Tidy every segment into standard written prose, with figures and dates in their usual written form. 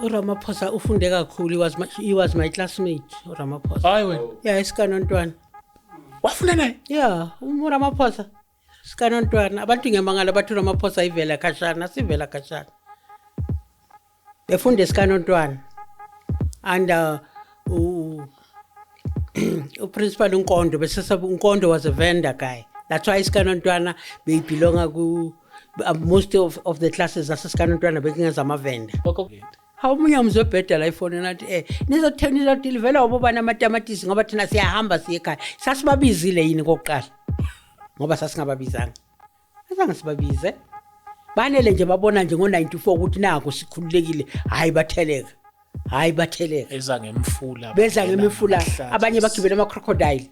uRamaphosa ufunde kakhulu. He was my classmate, uRamaphosa. Hayi wena. Yeah, eSikanontwana. Wafunda naye? Yeah, uRamaphosa Sikanontwana. Abantu ngemangala bathi uRamaphosa ivela khashana, sivela khashana. Befunda eSikanontwana under uprincipal uNkondo. Bese uNkondo was a Venda guy. That's why iSikanontwana beyibelonga ku most of the classes zaseSikanontwana bekungezamavenda. Hawu, omunye umzobheda la efonini athi nizodilivela obobani amatamatisi, ngoba thina siyahamba siye ekhaya. Sasibabizile yini kokuqala? Ngoba sasingababizanga, azange sibabize. Banele nje babona nje ngo-94 ukuthi naku sikhululekile. Hhayi, batheleka, hhayi, batheleka. Eza ngemfula. Beza bangena ngemifula. ngamahlathi. Abanye bagibela ama-crocodile.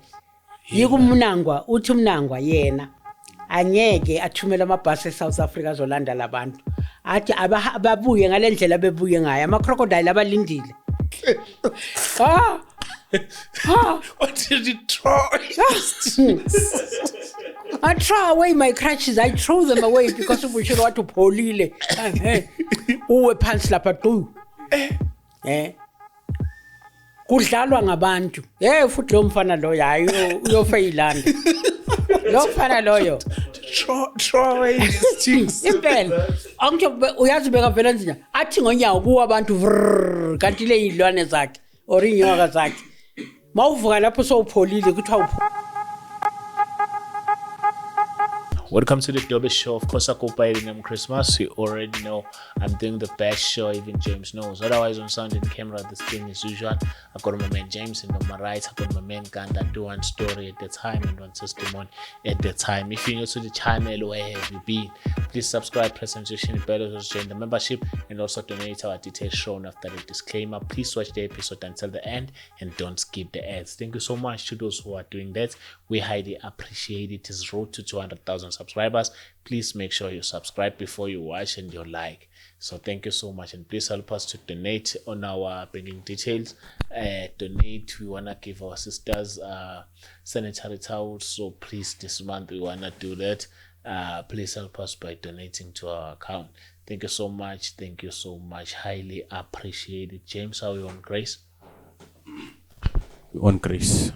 Yiko uMnangagwa uthi, uMnangagwa yena angeke athumele amabhasi e-South Africa azolanda labantu. Athi ababuye ngale ndlela bebuye ngayo, ama-crocodile abalindile. Ah ah. What did you throw? I throw away my crutches. I throw them away because ubushiro wathi upholile. Uwe phansi lapha tu. Eh. Kudlalwa ngabantu. Hey, futhi lo mfana lo, hayi, uyofeyilanda. Lo mfana loyo. Throw away these things. Impela. Angitsho uyazi bekavela nje athi ngonyawo kuwa abantu vrrr, kanti le izilwane zakhe or inyoka zakhe. Mawuvuka lapho sowupholile, kuthiwa upholile. Welcome to the Dobe Show. Of course, I go by the name Christmas. You already know I'm doing the best show, even James knows. Otherwise, on sound and camera, this thing is usual. I've got my man James, and on my right, I've got my man Ganda. Do one story at the time and one testimony at the time. If you're new to the channel, where have you been? Please subscribe, press the notification bell, also join the membership, and also donate. Our details shown after the disclaimer. Please watch the episode until the end and don't skip the ads. Thank you so much to those who are doing that. We highly appreciate it. It's road to 200,000 subscribers. Please make sure you subscribe before you watch and you like. So thank you so much, and please help us to donate on our banking details. Donate. We wanna give our sisters sanitary towels. So please, this month we wanna do that. Please help us by donating to our account. Thank you so much. Thank you so much. Highly appreciate it. James, how are you on grace? We on grace.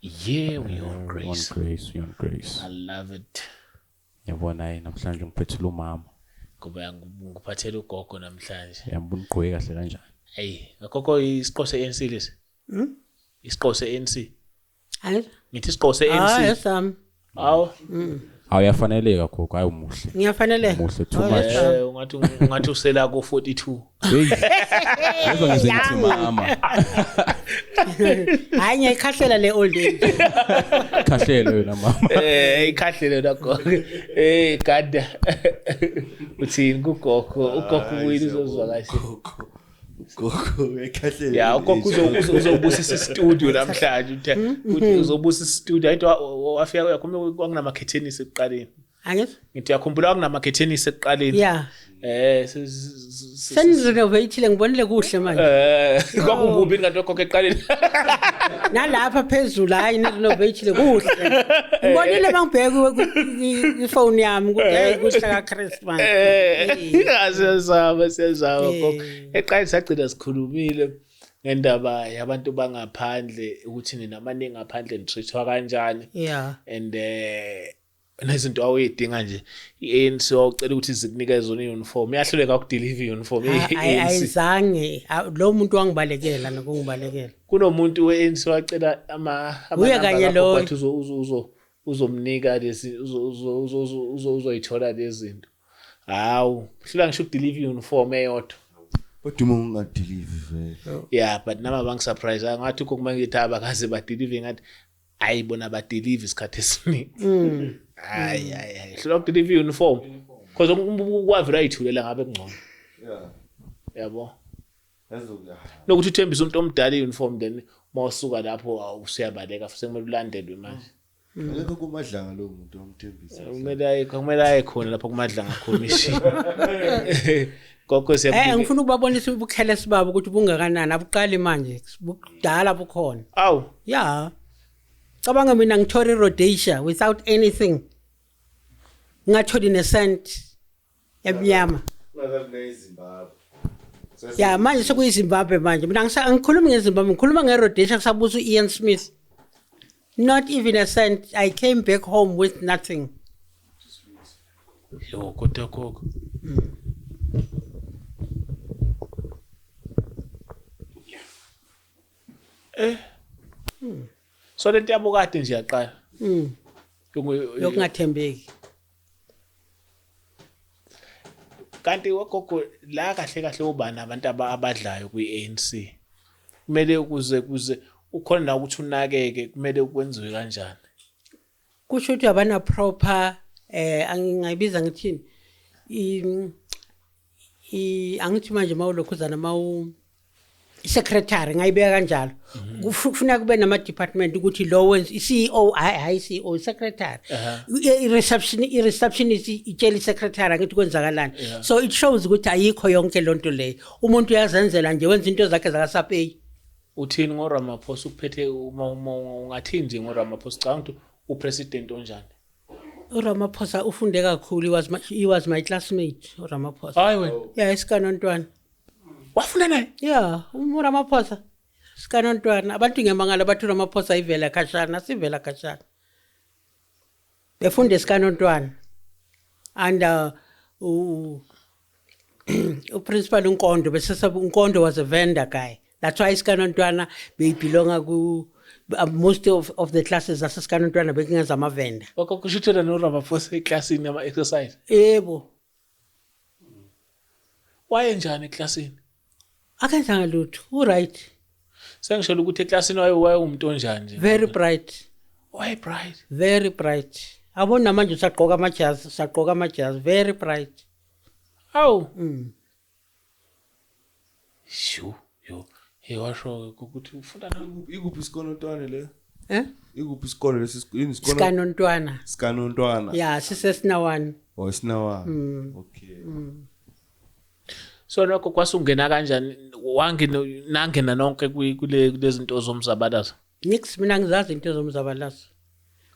Yeah, we on We grace. on grace, we on grace. I love it. Yabona, hayi, namhlanje ngiphethile umama. Ngoba ngiphathele ugogo namhlanje. Yambona ugqoke kahle kanjani. Hey, gogo, isiqo se-ANC lesi. Isiqo se-ANC. Hayi. Ngithi isiqo Ah, se-ANC. esami. Awu. Hawu, uyafaneleka gogo, hayi, umuhle. Ngiyafaneleka. Muhle too Oh, much. yes. Ungathi usela ku 42. Hey. Yezwa ngize ngithi mama. Hayi, ngiyayikhahlela le old age. Khahlele wena mama. Ikhahlele la gogo. Gada. Uthini kugogo? Ugogo uyini, uzozwa kahle. Gogo ekhahlele. Ya, ugogo uzobusisa istudio namhlanje, uthi uzobusisa istudio. Ayinto wafika, uyakhumbula kwakunamakhetheni ekuqaleni. Angithi? Ngithi uyakhumbula kwakunamakhetheni ekuqaleni. Yeah. Senirenovatile, ngibonile kuhle manje. Kwakukubi ngathi gogo ekuqaleni. Nalapha phezulu, hayi, nirenovatile kuhle. Ngibonile mangibheka ifone yami ukuthi hey, kuhle ka Christmas. Siyazama, siyazama gogo. Eh. Eqale sagcina sikhulumile ngendaba yabantu bangaphandle, ukuthi nina amaningi ngaphandle nitreatwa kanjani. And nezinto awuyidinga nje, i-ANC wawucela ukuthi zikunikeze zona i-uniform, iyahluleka ukudeliver i-uniform i-ANC. Ayizange, lo muntu wangibalekela nokungibalekela. Kunomuntu we-ANC wacela ama Uye kanye amanamba loyo. kakho, wathi uzomnika lezi, uzoyithola lezi zinto. Hawu, hlula ngisho ukudeliver i-uniform eyodwa. Kodwa uma ungadeliver vele. Yeah, but nama bangisurprise ngathi ugogo ngithi abakaze badeliver, ngathi ayi, bona badeliver isikhathi esiningi. Hayi, hayi, hayi, hlula ukudeliver i-uniform because kwavela ayithulela ngabe kungcono. Yabo. Yazokuya. Nokuthi uthembise umuntu omdala i-uniform, then mawusuka lapho awusiyabaleka futhi, sekumele ulandelwe manje. Akekho kuMadlanga lo muntu omthembisa. Kumele aye khona lapho kuMadlanga Commission, gogo. Siyabingelela. Ngifuna ukubabonisa ubukhelesi babo ukuthi bungakanani. Abuqali manje, bukudala bukhona. Awu. Yeah. Cabanga mina ngithola iRhodesia without anything. Ngingatholi necent emnyama. Ungazazi neZimbabwe. Ya, manje sekuyiZimbabwe manje. Mina angikhulumi ngeZimbabwe, ngikhuluma ngeRhodesia kusabusa u-Ian Smith. Not even a cent. I came back home with nothing. Yo, kodwa gogo. Eh. So lento yabo kade nje yaqala. Yokungathembeki. Kanti wagogo la kahle kahle ubani abantu abadlayo kwi-ANC? Kumele ukuze kuze ukhona na ukuthi unakeke, kumele kwenziwe kanjani? Kusho ukuthi abana proper, angingayibiza ngithini, angithi manje mawulokhuzana mawu secretary, ngayibeka kanjalo. Kufuneka kube nama department ukuthi lo wenza i-CEO, hayi hayi CEO, secretary, i-reception, i-receptionist itshela i-secretary angithi kwenzakalani. So it shows ukuthi ayikho yonke lonto leyo, umuntu uyazenzela nje, wenza into zakhe zakasapeyi. Uthini ngoRamaphosa uphethe, uma ungathini nje ngoRamaphosa, cabanga ukuthi upresident onjani? uRamaphosa ufunde kakhulu. He was my classmate, uRamaphosa. Hayi wena. Yeah, eSikanontwana. Wafunda naye? Yeah, uRamaphosa Sikanontwana. Abantu ngemangala bathi uRamaphosa ivela khashana, sivela khashana. Befunda eSikanontwana under uprincipal uNkondo, bese uNkondo was a vendor guy. That's why iSikanontwana beyibelonga ku most of the classes zaseSikanontwana bekungezamavenda. Wakho kusho ukuthi noRamaphosa eklasini yama-exercise? Yebo. Wayenjani eklasini? Akenzanga lutho, uright. Sengishela ukuthi eklasini wayewumuntu onjani nje? Very bright. Waye bright? Very bright. Abona manje usagqoka amajazi, usagqoka amajazi, very bright. Awu. Shu yo, hey, washo ukuthi ufunda na Ikuphi iSikonontwana le? Eh. Ikuphi isikole lesi? Yini isikolo? Sikanontwana. Sikanontwana. Yeah, sisesinawane. Oh, isinawa. Okay. So lokho kwasungena kanjani, wangena nangena nonke kule kulezinto zomzabalazo? Nix, mina ngizazi into zomzabalazo.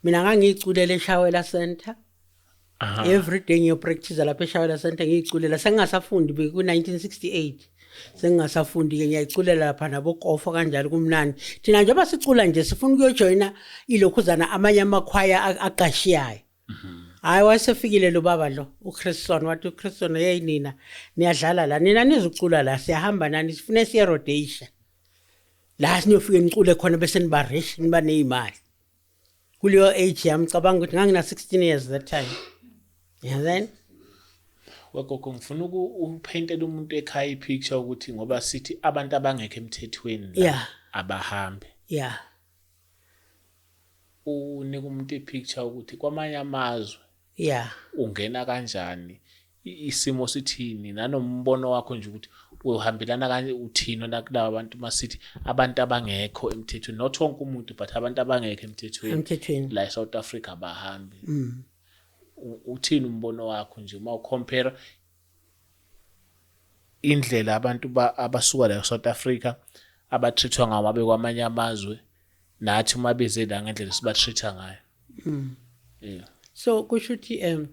Mina ngangiyiculela eShawela Center. Every day ngiyopractice lapha eShawela Center, ngiyiculela sengingasafundi, beku-1968, sengingasafundi-ke, ngiyayiculela lapha nabokofo kanjalo, kumnandi. Thina njengoba sicula nje sifuna ukuyojoyina ilokhuzana, amanye amakhwaya aqashiyayo. Hhayi, wayesefikile lo baba lo uChriston, wathi uChriston, "Hey nina niyadlala la, nina nizucula la, siyahamba nani, sifune siye Rhodesia la, siniyofike nicule khona bese niba rich, niba neyimali." Kuleyo age yami, cabanga ukuthi ngangina 16 years that time, and then Wagogo, ngifuna upaintele umuntu ekhaya ipicture ukuthi ngoba sithi abantu abangekho emthethweni la abahambe. Unika umuntu ipicture ukuthi kwamanye amazwe ungena kanjani, isimo sithini, nanombono wakho nje ukuthi uhambelana kanje, uthini nakulaba bantu masithi abantu abangekho emthethweni, not wonke umuntu but abantu abangekho emthethweni emthethweni la eSouth Africa abahambi. Uthini umbono wakho nje uma ucompare indlela abantu abasuka la eSouth Africa abatreatwa ngawo abe kwamanye amazwe, nathi uma beze la ngendlela sibatreat ngayo? Yeah. So kusho ukuthi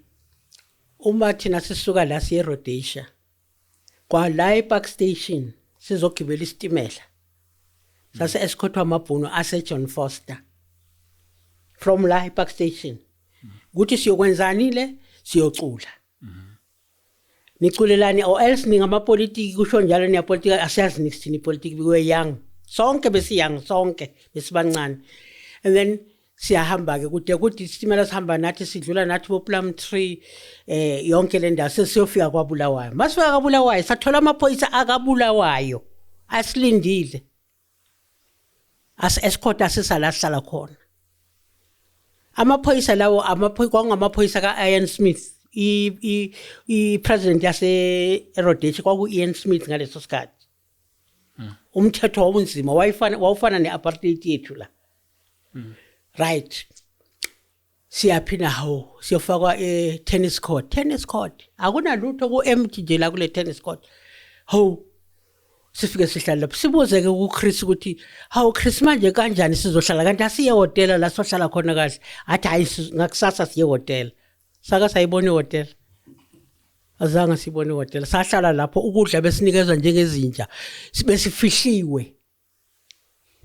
uma thina sisuka la siye eRhodesia, kwa la ePark Station sizogibela isitimela, sase escortwa amabhunu ase John Foster from la ePark Station ukuthi siyokwenzani le, siyocula. Niculelani or else ningamapolitiki, kusho njalo, niyapolitika, asiyazi nix thina ipolitiki, we were young sonke, besi-young sonke, besibancane. And then siyahamba-ke kude kude, isitimela sihamba nathi, sidlula nathi bo-Plumtree, yonke le ndawo, sesiyofika kwaBulawayo. Masifika kwaBulawayo sathola amaphoyisa akaBulawayo asilindile, as-escort asisa la sihlala khona. Amaphoyisa lawo, kwakungamaphoyisa ka-Ian Smith, i-president yase-Rhodesia kwaku-Ian Smith ngaleso sikhathi. Umthetho wawunzima, wayefana, wawufana ne-apartheid yethu la. Right, siyaphi hawo, siyofakwa e-tennis court. Tennis court akunalutho, ku-empty nje la kule tennis court. Hawu, sifike sihlale lapho, sibuze-ke kuChris ukuthi, "Hawu Chris, manje kanjani sizohlala, kanti asiye hhotela la sohlala khona kahle?" Athi, "Hayi, ngakusasa siye hhotela." Saka sayibona ihhotela. Azange sibone ihhotela. Sahlala lapho, ukudla besinikezwa njengezinja, besifihliwe.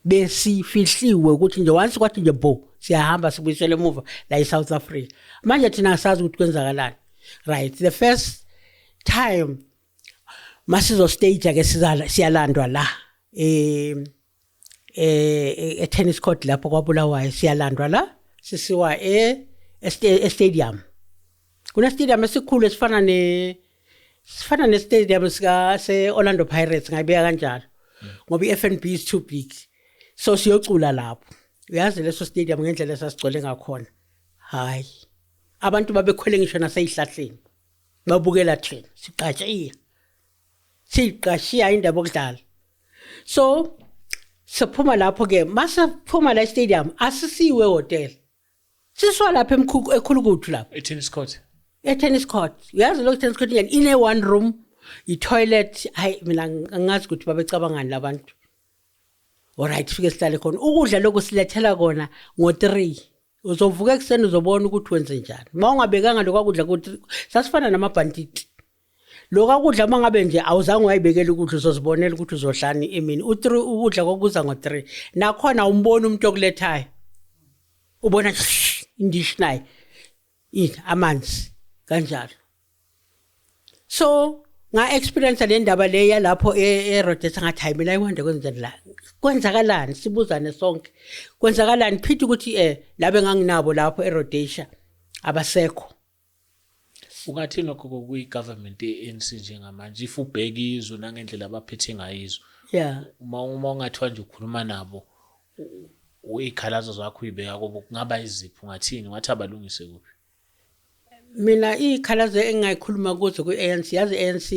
Besifihliwe ukuthi nje once kwathi nje bo siyahamba, sibuyisele emuva la eSouth Africa. Manje thina asazi ukuthi kwenzakalani. Right, the first time masizo stage ke, siyalandwa la e tennis court lapho kwaBulawayo. Siyalandwa la, sisiwa e stadium. Kuna stadium esikhulu esifana ne sifana ne stadium sika se Orlando Pirates, ngayibeka kanjalo, ngoba iFNB is too big. So siyocula lapho. Uyazi leso stadium ngendlela esasigcwele ngakhona, hayi, abantu babekhwele ngisho naseyihlahleni babukela thina siqatshiya, siqashiya indaba okudlala. So siphuma lapho ke, masiphuma la stadium, asisiwe hotel, siswa lapha emkhukhu ekhulukuthu lapho. E-tennis court. E-tennis court. Uyazi lo tennis court yani ine one room, i-toilet. Hayi, mina angazi ukuthi babecabangani labantu. Alright, fike sihlale khona. Ukudla lokhu silethela kona ngo-3. Uzovuka ekuseni, uzobona ukuthi wenze njani uma ungabekanga lokhu kudla. Kuthi sasifana namabhantiti lokhu kudla. Uma ngabe nje awuzange wayibekela ukudla, uzozibonela ukuthi uzodlani emini. U-3 ukudla kokuza ngo-3, nakhona umbona umuntu okulethayo, ubona indishi naye ini, amanzi kanjalo. So nga-experience le ndaba le yalapho eRhodesia. Ngathi, hayi, mina i-wonder kwenzani la, kwenzakalani? Sibuzane sonke, kwenzakalani? Phithi ukuthi labe nganginabo lapho eRhodesia abasekho. Ungathini lokho kuyi-government ye-ANC njengamanje, if ubheka izwe nangendlela abaphethe ngayo izwe? Uma ungathiwa nje ukhuluma nabo, iy'khalazo zakho uyibeka kubo, kungaba iziphi? Ungathini? Ungathi abalungise kuphi? Mina iy'khalazo engingayikhuluma kuzo kwi-ANC, yazi i-ANC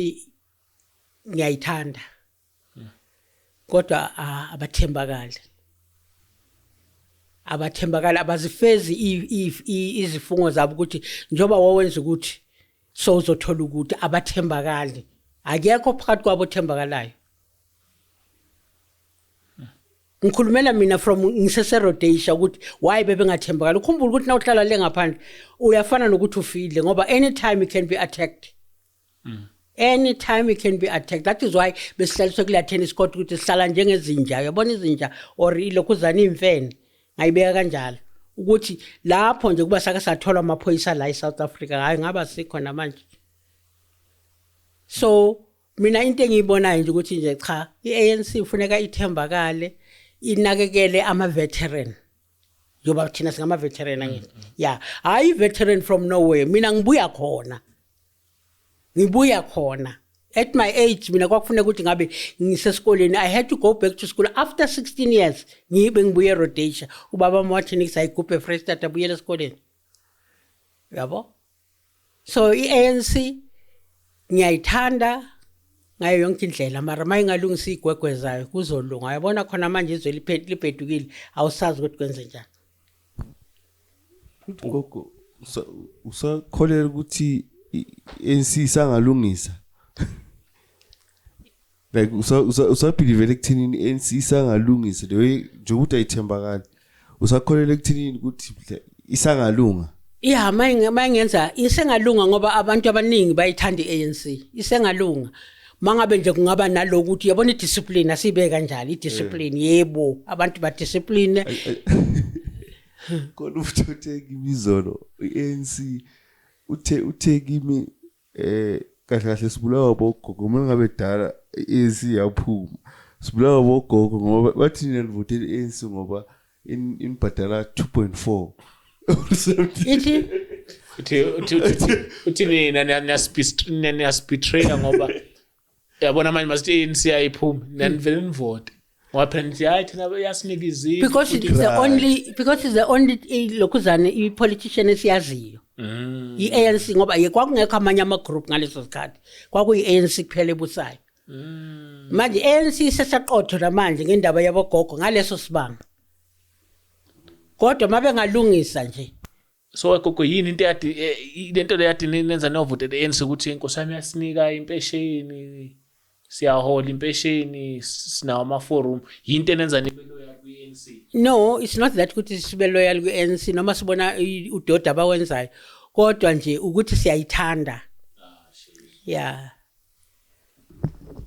ngiyayithanda, kodwa abathembakali, abathembakali, abazifezi izifungo zabo ukuthi njengoba wawenza ukuthi so uzothola ukuthi abathembakali. Akekho phakathi kwabo othembakalayo. Ngikhulumela mina from ngiseseRhodesia ukuthi why bebengathembakali. Ukhumbule ukuthi nawuhlala le ngaphandle uyafana nokuthi ufile, ngoba anytime you can be attacked, anytime you can be attacked. That is why besihlaliswe kula tennis court, ukuthi sihlala njengezinja, uyabona izinja or ilokhuzana iy'mfene, ngayibeka kanjalo, ukuthi lapho nje kuba sake sathola amaphoyisa la e-South Africa, hhayi, ngaba sikho namanje. So mina into engiyibonayo nje ukuthi nje cha, i-ANC kufuneka ithembakale, inakekele ama-veteran, njengoba thina singama-veteran, angithi? Ya, hhayi, i-veteran from nowhere. Mina ngibuya khona, ngibuya khona. At my age mina kwakufuneka ukuthi ngabe ngisesikoleni. I had to go back to school after 16 years ngibe ngibuye eRhodesia. Ubaba wami wathi ngisayigubhe fresh start, abuyele esikoleni, yabo. So i-ANC ngiyayithanda ngayo yonke indlela, mara uma ingalungisa iy'gwegwe zayo kuzolunga. Uyabona khona manje izwe libhedukile, awusazi ukuthi kwenze njani. Gogo, usakholelwa ukuthi i-ANC isangalungisa? Like usabelievela ekuthenini i-ANC isangalungisa, the way nje ukuthi ayithembakali? Usakholelwa ekuthenini ukuthi isangalunga? Ya, mayingenza isengalunga, ngoba abantu abaningi bayithanda i-ANC. Isengalunga mangabe nje kungaba nalokuthi ukuthi yabona idiscipline, asiyibeke kanjalo, idiscipline, yebo, abantu badiscipline. Khona umuntu uthe kimi izolo, i-ANC, uthe kimi kahle kahle sibulawa bogogo. Uma ngabe dala i-ANC yaphuma, sibulawa bogogo ngoba bathi nina nivotele i-ANC ngoba inibhadala 2.4. Ithi? Uthi nina niyasibetreya, ngoba yabona manje masithi i-ANC ayiphumi, nanivele nivote ngoba phela nithi hayi, thina yasinika izindlu. Because it's the only lokhuzane i-politician esiyaziyo, i-ANC, ngoba ye kwakungekho amanye ama-group ngaleso sikhathi, kwakuyi-ANC kuphela ebusayo. Manje i-ANC isesaqotho namanje ngendaba yabogogo ngaleso sibanga, kodwa uma bengalungisa nje. So gogo, yini into yadi lento le yadi nenza novotela i-ANC, ukuthi inkosi yami yasinika impesheni, siyahola impesheni, sinawo ama-forum, yinto enenza nibe loyal kwi-ANC? No, it's not that ukuthi sibe loyal kwi-ANC noma sibona udodi abawenzayo, kodwa nje ukuthi siyayithanda. Yeah.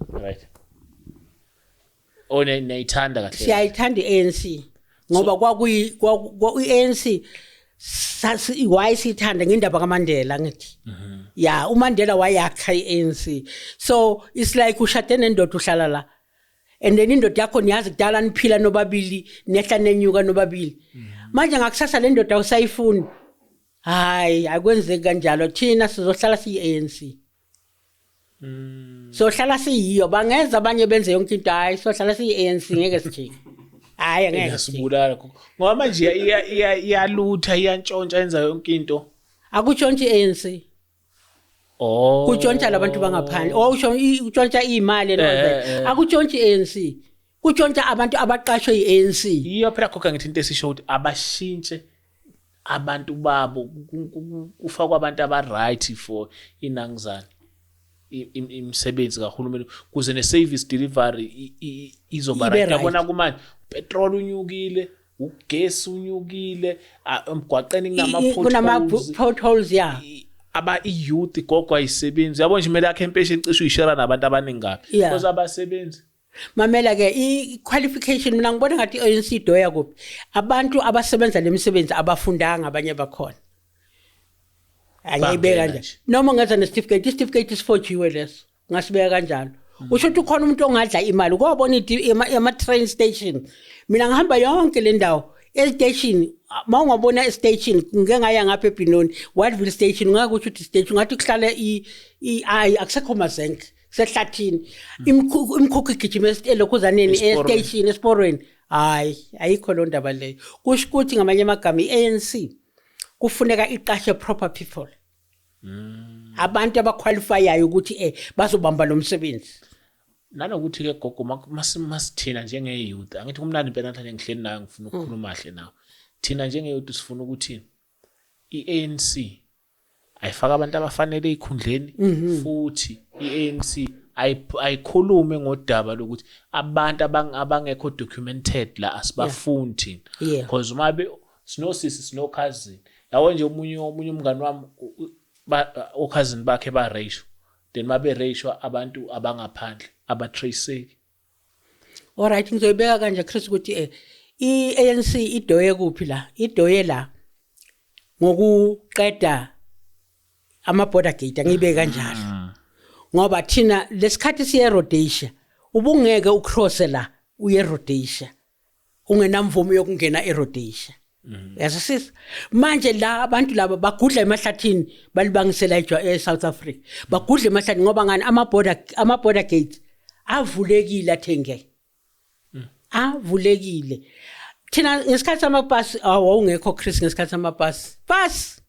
Right. Oh, niyayithanda kahle. Siyayithanda i-ANC ngoba kwakuyi i-ANC why siyithanda ngendaba kaMandela ngithi. Yeah, uMandela wayakha i-ANC. So it's like ushade nendoda uhlala la. And then indoda yakho niyazi kudala niphila nobabili, nehla nenyuka nobabili. Manje ngakusasa le ndoda awusayifuni. Hayi, akwenzeki kanjalo. Thina sizohlala siyi-ANC. Sohlala siyiyo, bangeza abanye benze yonke into, hayi sohlala siyi-ANC ngeke sijike. Hayi angeke sijike. Iyasibulala gogo. Ngoba manje iyalutha, iyantshontsha, yenza yonke into. Akutshontshi i-ANC. Oh. Kutshontsha labantu bangaphandle. Oh, usho kutshontsha imali and all that. Akutshontshi i-ANC. Kutshontsha abantu abaqashwe i-ANC. Iyo phela gogo ngithi into esisho ukuthi abashintshe abantu babo, kufakwa abantu aba right for inangizana imisebenzi kahulumeni kuze ne service delivery izoba Ibe right. right. Yabona kumanje petrol unyukile, ugesi unyukile, emgwaqeni Kunama kunama potholes. potholes, yeah. Aba i-youth gogo ayisebenzi. Yabo nje kumele akhe impesheni cishe uyishare nabantu abaningi kabi. Yeah. Because abasebenzi. Mamela ke i-qualification mina ngibona ngathi i-ANC idoya kuphi. Abantu abasebenza lemisebenzi abafundanga abanye bakhona. Angiyibeka Bangena nje. nje. Noma ungenza ne-certificate, i-certificate isifojiwe leso. Ngasibeka kanjalo. Usho ukuthi ukhona umuntu ongadla imali. Kwabona ama-train station. Mina ngihamba yonke le ndawo. E-station, ma ungabona e-station, ngike ngaya ngapha eBenoni, Wattville station, ungeke usho ukuthi station, ungathi kuhlala hayi akusekho mazenke. Kusehlathini. Imikhukhu igijima elokhuzaneni, Esiporweni. e-station, esiporweni. Hayi, ayikho loo ndaba leyo. Kusho ukuthi ngamanye amagama i-ANC kufuneka iqashe proper people. Abantu abaqualifyayo ukuthi bazobamba lo msebenzi. Nanokuthi ke gogo masithina njenge-youth, angithi kumnandi impela namhlanje ngihleli nawe ngifuna ukukhuluma kahle nawe. Thina njenge-youth sifuna ukuthi i-ANC ayifake abantu abafanele ezikhundleni, futhi i-ANC ayikhulume ngodaba lokuthi abantu abangekho documented la asibafuni thina. Because uma sinosisi sino cousin. Yabo nje omunye umngani wami o-cousin bakhe ba racial. Then mabe racial abantu abangaphandle abatraceki. All right, ngizoyibeka kanje Chris ukuthi i-ANC idoye kuphi la? Idoye la ngokuqeda ama border gate, angiyibeke kanjalo. Ngoba thina lesikhathi siye Rhodesia, ubungeke ucross la uye Rhodesia ungenamvume yokungena eRhodesia. Yasisisa manje la abantu laba bagudla emahlathini balibangisela eSouth Africa. Bagudla emahlathini ngoba ngani ama border gates avulekile athenge. Avulekile. Thina ngesikhathi samapasi awungekho Chris ngesikhathi samapasi. Pass.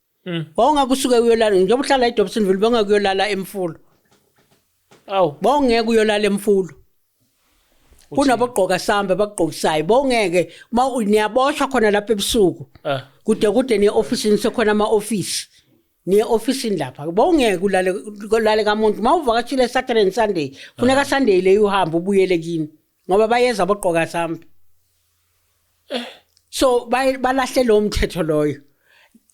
Wawungakusuke uyolala njengoba uhlala eDobsonville bongekuyolala emfulo. Awu, bongeke uyolala emfulo. Kunabogqoka samba abagqokisayo bongeke niyaboshwa khona lapha ebusuku. Kude kude ne office sekhona ama office. Niye office lapha bongeke ulale kamuntu mawuvakashile Saturday and Sunday. Funeka Sunday le uhamba ubuyele kini ngoba bayeza abogqoka samba. So balahle lo mthetho loyo.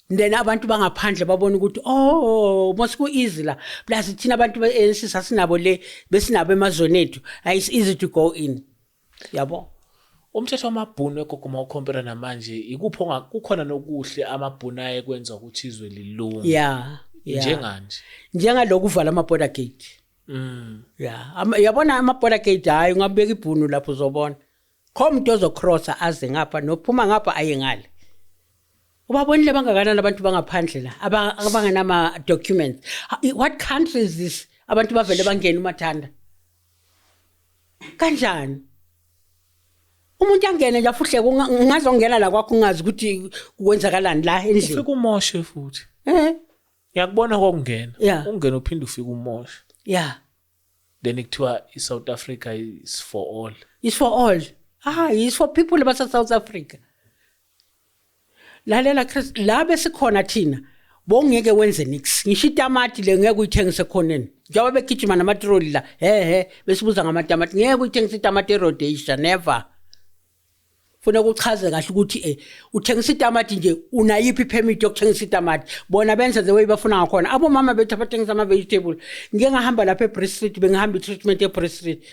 Then abantu bangaphandle babona ukuthi oh mos ku easy la plus thina abantu be-ANC sasinabo le besinabo emazweni ethu, it's easy to go in. Yabo umthetho wamabhunu egogo mawukhompera namanje ikupho kukhona nokuhle amabhunu aye kwenza ukuthi izwe lilunge. Yeah, yeah. Njenganje njengaloku uvala ama border gate. Yeah, yabona ama border gate hayi ungabeka ibhunu lapho uzobona kho umuntu ozocrossa aze ngapha nophuma ngapha aye ngale. Ubabonile bangakanani abantu bangaphandle la abangenama documents. What country is this? Abantu bavele bangena umathanda. Kanjani? Umuntu angene nje afuhleke ungazongena la kwakho ungazi ukuthi kwenzakalani la endlini. Ufika umoshe futhi. Ngiyakubona kokungena. Yeah. Ungena uphinde ufike umoshe. Yeah. Then kuthiwa iSouth Africa is for all. It's for all. Ah, it's for people base South Africa. Lalela Chris, la besikhona thina bongeke wenze nix. Ngisho itamati le ngeke uyithengise khoneni. Njengoba begijima namatroli la, he besibuza ngamatamati, ngeke uyithengise itamati eRhodesia, never. Funa kuchaze kahle ukuthi uthengisa itamati nje, unayiphi ipermit yokuthengisa itamati? Bona benza the way bafuna ngakhona. Abomama bethu abathengisa ama-vegetable, ngike ngahamba lapha eBree Street, bengihamba i-treatment eBree Street.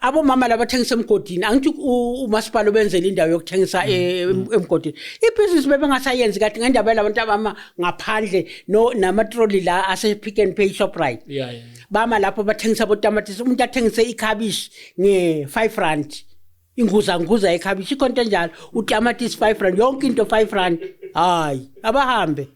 Abomama labathengisa emgodini, angithi umasipala ubenzela indawo yokuthengisa emgodini, ibhizinisi bebengasayenzi kade ngendaba yalabantu abama ngaphandle no namatroli la ase-Pick n Pay, Shoprite. Bama lapho bathengisa abotamatisi, umuntu athengise ikhabishi nge-5 rand, inguza nguza yekhabishi, ikhona into enjalo, utamatisi 5 rand, yonke into 5 rand. Hayi, abahambe,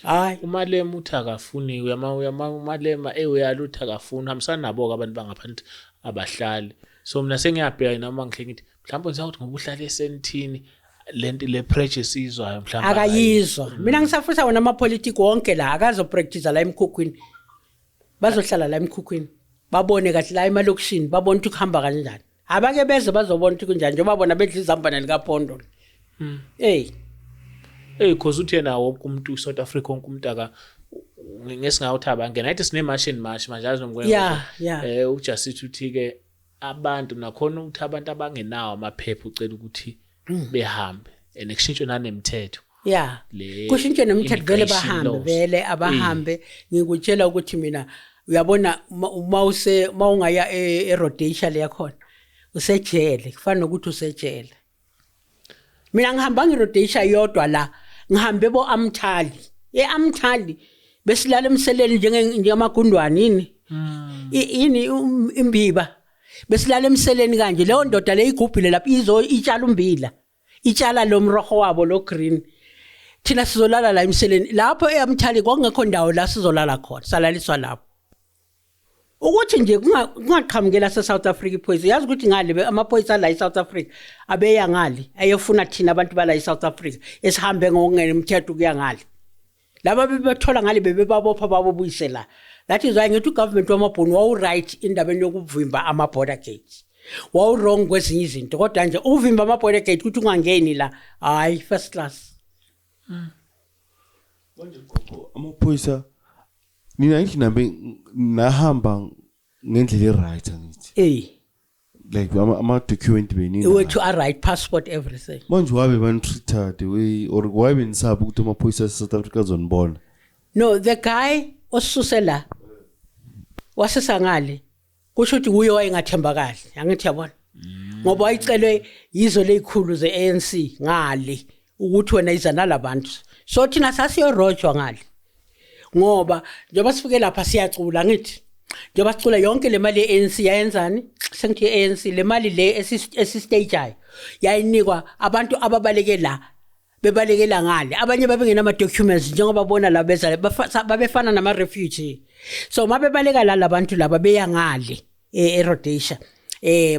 hayi. Umalema uthi akafuni, uyama uyama umalema uyala uthi akafuni, hambisana nabo-ke abantu bangaphansi abahlali. So mina sengiyabheka noma ngihle ngithi mhlawumbe ngisawuthi ngoba uhlale esentini, lento le pressure esiyizwayo mhlawumbe akayizwa. Mina ngisafisa wona amapolitiki wonke la akazopractice la emkhukhwini, bazohlala la emkhukhwini, babone kahle la emalokishini, babone ukuthi kuhamba kanjani. Abake beze bazobona ukuthi kunjani, njengoba bona bedla izambane likaphondo. Hey. Hey, cause uthi yena wonke umuntu, South Africa wonke umuntu aka ngesingawuthi abangena ayithi sine march and march manje, azi noma Yeah. Ujasithi uthi ke abantu nakhona ukuthi abantu abangenawo amaphepha ucela ukuthi behambe and kushintshwe nanemithetho. Le Kushintshwe nemithetho vele. Immigration Bahambe laws. vele, abahambe. Ngikutshela ukuthi mina, uyabona, uma use uma ungaya eRhodesia le yakhona, usejele, kufana nokuthi usejele. Mina ngihamba ngiRhodesia yodwa la, ngihambe bo Amthali, eAmthali besilala emseleni njengamagundwane, yini yini imbiba, besilala emseleni kanje. Leyo ndoda le igubhile lapha izo itshala umbila, itshala lo mroho wabo lo green, thina sizolala la emseleni lapho eAmthali. Kwakungekho ndawo la sizolala khona, salaliswa lapho ukuthi nje kungaqhamukela se-South Africa iphoyisa. Yazi ukuthi ngale amaphoyisa la e-South Africa abeya ngale ayefuna thina abantu bala e-South Africa esihambe ngokungenemthetho ukuya ngale, laba bebethola ngale bebebabopha babobuyise la. That is why ngithi ugovernment wamabhunu wawu-right indabeni yokuvimba ama-border gates, wawu-wrong kwezinye izinto, kodwa nje uvimba ama-border gate ukuthi ungangeni la, hhayi, first class. Manje gogo, amaphoyisa nina ngithi nambe nahamba ngendlela e-right, angithi? Eyi. Like ama-document benina Wethu a-right, passport, everything. Manje wabe banitreat-a the way or why benisaba ukuthi amaphoyisa ase-South Africa azonibona? No, the guy osuse la wasesangale, kusho ukuthi uye wayengathembakali, angithi yabona, ngoba wayicelwe yizo lezikhulu ze-ANC ngale ukuthi wena iza nalabantu. So thina sasiyorojwa ngale, ngoba njengoba sifike lapha siyacula, ngithi njengoba sicula yonke le mali ye-ANC yayenzani, sengithi i-ANC le mali le esistageayo yayinikwa abantu ababaleke la, bebalekela ngale, abanye babengenama-documents njengoba bona la beza babefana nama-refugee. So mabebaleka la labantu laba beya ngale eRhodesia,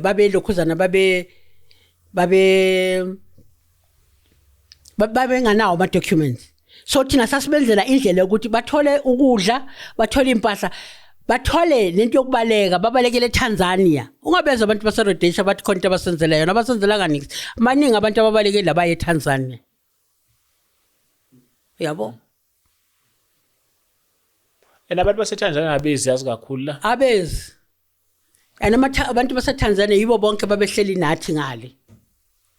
babelokhuzana babe babe babenganawo ama-documents. So thina sasibenzela indlela yokuthi bathole ukudla, bathole impahla, bathole nento yokubaleka, babalekele eTanzania. Ungabezwa abantu baseRhodesia bathi khona into abasenzela yona, abasenzela kanix. Baningi abantu ababalekele labaye eTanzania, yabo. And abantu baseTanzania abezi yazi kakhulu la. Abezi and abantu baseTanzania yibo bonke babehleli nathi ngale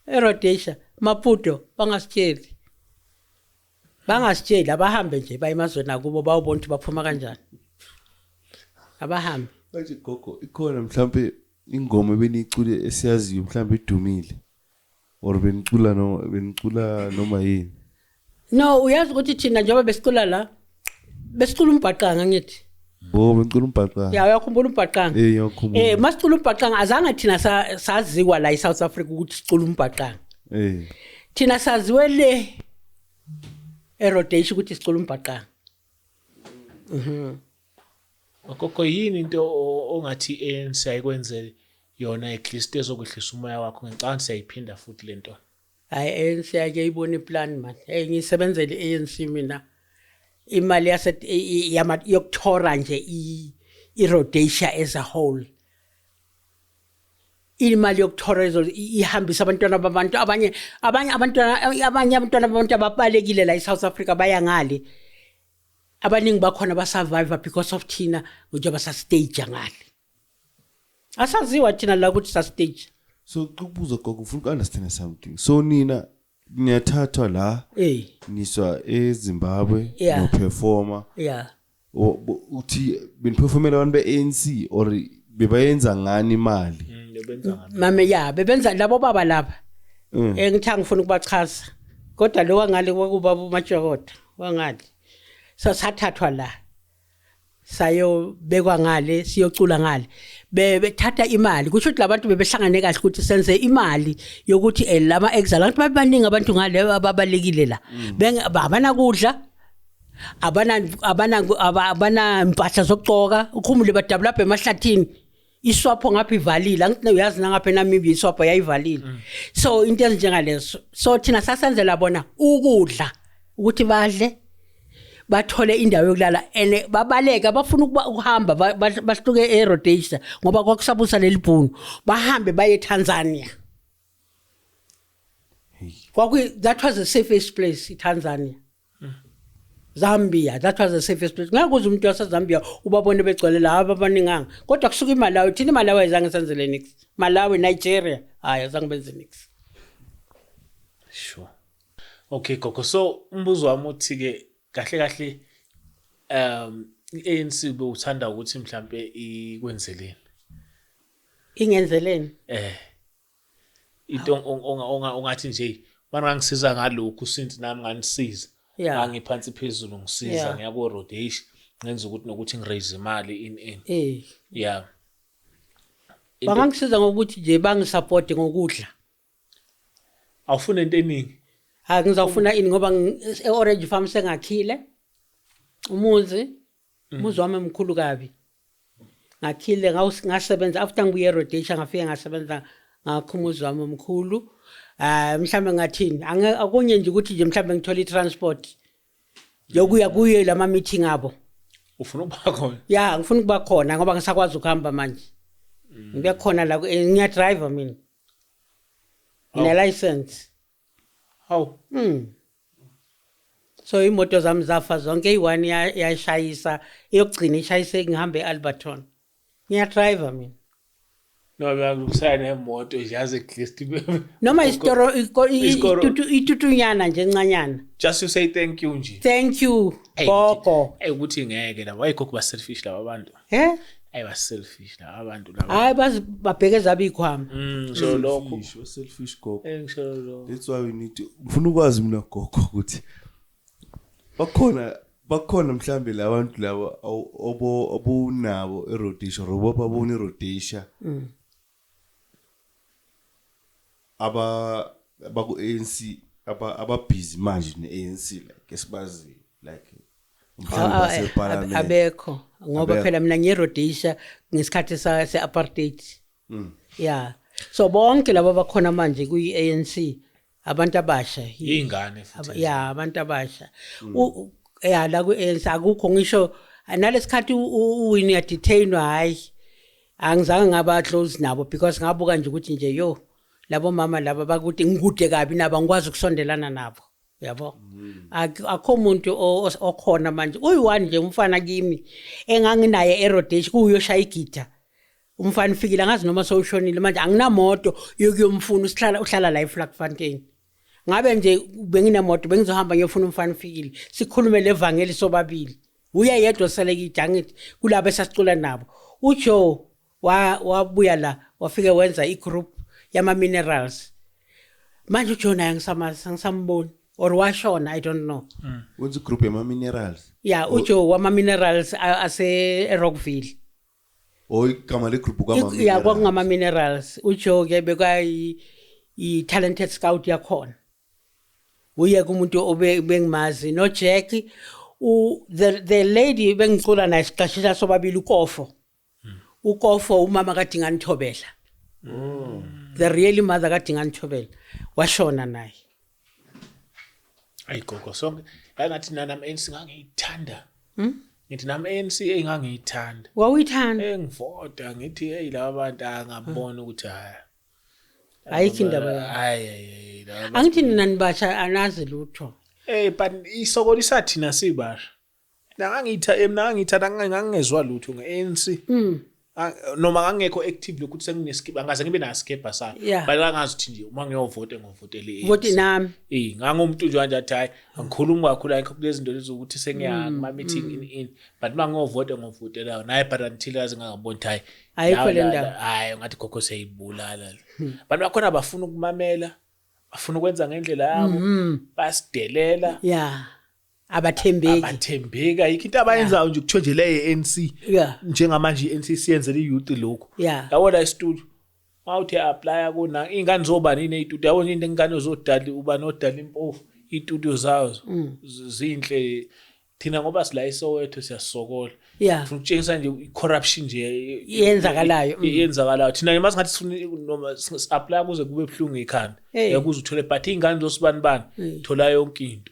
eRhodesia, Maputo. Bangasitsheli, bangasitsheli, abahambe nje baye emazweni akubo, bawubona ukuthi baphuma kanjani, abahambe. Manje gogo, ikhona mhlambe ingoma ebeniyicule esiyaziyo, mhlambe idumile, or benicula no benicula noma yini? No, uyazi ukuthi thina njengoba besicula la, besicula umbhaqanga, ngithi. Oh, benicula umbhaqanga. Ya, uyakhumbula umbhaqanga? Eh, ngiyakhumbula. Masicula umbhaqanga, azange thina saziwa la eSouth Africa ukuthi sicula umbhaqanga. Thina saziwe le eRhodesia ukuthi sicula umbhaqanga. Gogo, yini into ongathi i-ANC ayikwenzele yona at least ezokwehlisa umoya wakho? Ngicabanga siyayiphinda futhi lento. Hayi, ANC ake ibone iplan man. Hey, ngisebenzele i-ANC mina. Imali yase yokuthora nje i-Rhodesia as a whole. Imali yokuthora ihambisa abantwana babantu, abanye abantwana, abanye abantwana babantu ababalekile la eSouth Africa baya ngale. Abaningi bakhona basurvive because of thina, njengoba sastage ngale. Asaziwa thina la ukuthi sastage. So ukubuza gogo, ufuna uku-understand something. So nina niyathathwa la, niswa eZimbabwe, noperforma. Uthi beniperformela abantu be-ANC or bebayenza ngani imali? Bebenza ngani? Mame, ya, bebenza labo baba laba. Engithi angifuni ukubachaza. Kodwa lo wangale kwakubaba uMajokoda wangale. So sathathwa la. Sayobekwa ngale, siyocula ngale. Bethatha imali. Kusho ukuthi labantu bebehlangane kahle ukuthi senze imali yokuthi lama exile abantu babaningi, abantu ngale ababalekile la. Abanakudla, abana impahla zokugcoka, ukhumule badabula lapha emahlathini. ISWAPO ngapha ivalile, angithi uyazi nangapha eNamibia iSWAPO yayivalile. So into ezinjengalezo. So thina sasenzela bona ukudla ukuthi badle, bathole indawo yokulala, ene babaleka bafuna ukuba ukuhamba bahluke eRhodesia ngoba kwakusabusa leli bhunu, bahambe baye eTanzania. That was the safest place, iTanzania. Zambia, that was the safest place. Ngeke uze umuntu waseZambia ubabone begcwele la abaninganga. Kodwa kusuka iMalawi, thina iMalawi ayizange senzele nix. Malawi, Nigeria, hayi azange benze nix. Sure. Okay gogo, so umbuzo wami uthi ke kahle kahle i-ANC bewuthanda ukuthi mhlambe ikwenzeleni? Ingenzeleni? Into ongathi nje bana ngangisiza ngalokhu since nami nganisiza. Ngangiphansi phezulu ngisiza, ngiya ko Rhodesia ngenza ukuthi nokuthi ngiraise imali in. Bangangisiza ngokuthi nje bangisupport ngokudla. Awufuna into eningi? Ha, ngizawufuna ini ngoba e-Orange Farm sengakhile umuzi, umuzi wami omkhulu kabi. Ngakhile, ngasebenza after ngibuye eRhodesia, ngafike ngasebenza ngakho umuzi wami omkhulu. Mhlambe ngathini? Akunye nje ukuthi nje mhlambe ngithole i-transport yokuya kuye lama meeting abo. Ufuna ukuba khona? Ya, ngifuna ukuba khona ngoba ngisakwazi ukuhamba manje. Ngibe khona la, ngiya driver mina. Ngine license. Hawu. So imoto zami zafa zonke, iyi-one yashayisa, eyokugcina ishayise ngihambe e-Alberton. Ngiya driver mina. No, bakusaya nemoto nje yazi at least Noma isitoro, Isikoro. itutunyana nje encanyana. Just to say thank you nje. Thank you, Hey, gogo. Hey, ukuthi ngeke laba, ayikhokho ba selfish laba bantu. Eh? Hey, ba selfish laba bantu laba. Hayi, babheke zabe ikhwama. So lokho. Selfish, selfish gogo. Ngisho lokho. That's why we need to ngifuna ukwazi mina gogo ukuthi bakhona mhlambe labantu laba obunabo eRhodesia, or babona eRhodesia. Abaku ANC, aba busy manje ne ANC like esibazi like mhlawumbe baseparliament. Abekho ngoba Abekho. phela mina ngiyeRhodesia ngesikhathi se-apartheid. Yeah. So bonke laba bakhona manje kuyi ANC abantu abasha. Ingane futhi. Yeah, abantu abasha. Yeah, la ku ANC akukho ngisho nalesikhathi uWinnie yadetainwa, hayi. Angizange ngaba close nabo because ngabuka nje ukuthi nje yo labo mama laba bakuthi ngikude kabi nabo, angikwazi ukusondelana nabo. Yabo? Akho umuntu okhona manje. Uyi-one nje umfana kimi enganginaye eRhodesia kuyoshaya igitha. Umfana ufikile angazi noma sewushonile manje, anginamoto yokuyomfuna, uhlala la eVlakfontein. Ngabe nje benginemoto bengizohamba ngiyofuna umfana ufikile, sikhulume levangeli sobabili. Uye yedwa osele kithi, angithi kulabo esasicula nabo. uJoe wabuya la wafike wenza igroup yama minerals. Manje uJoe naye angisamboni or washona, I don't know. Wenza igroup yama minerals? Yeah, uJoe wama minerals ase eRockville. Oh, igama le group kwama Yeah, minerals. kwakungama minerals. uJoe ke bekayi i talented scout yakhona. Uye kumuntu obe bengimazi no Jack, the lady bengicula naye siqashisa sobabili uKofo. uKofo umama kaDingane Thobela. The really mother kaDingane Thobela washona naye. Ayi gogo, sonke yangathi nami ANC ngangiyithanda. Ngithi nami ANC engangiyithanda. Wawuyithanda? Engivota ngithi hey laba bantu angabona ukuthi hayi. Ayikho indaba yakho. Hayi, hayi, hayi, laba bantu. Angithi nina nibasha anazi lutho. Hey, but isokolisa thina sibasha. Mina ngangiyitha, mina ngangiyithanda, ngangingezwa lutho nge-ANC. Noma ngangekho active lokuthi sengineskipa, angaze ngibe naskipa sami. But ngangazi ukuthi nje uma ngiyovota ngovotela i-ANC. Voti nami. Eh, ngangumuntu nje kanje athi hayi, angikhulumi kakhulu, ayikho kulezi zinto lezi ukuthi sengiya kuma meeting in but uma ngiyovota ngovotela naye, but until aze ngangaboni ukuthi hayi, Ayikho le ndaba. Hayi, ngathi gogo seyibulala le. Abantu bakhona bafuna ukumamela, bafuna ukwenza ngendlela yabo, bayasidelela. Yeah, abathembeki. Abathembeki, ayikho into abayenzayo nje, kuthiwe nje le ye-ANC. Njengamanje i-ANC siyenzela i-youth lokhu. Yabona isitudio mawuthi apply kuna ingane zobani ineyitudio, yabona into ingane zodali uba nodali impofu, itudio zazo zinhle. Thina ngoba sila eSoweto siyasokola. Ufuna ukutshengisa nje i-corruption nje Yenzakalayo. Yenzakalayo. Thina nje masingathi sifuna noma si-apply kuze kube buhlungu ikhanda. Yakuze uthole, but iy'ngane zosibani bani thola yonke into.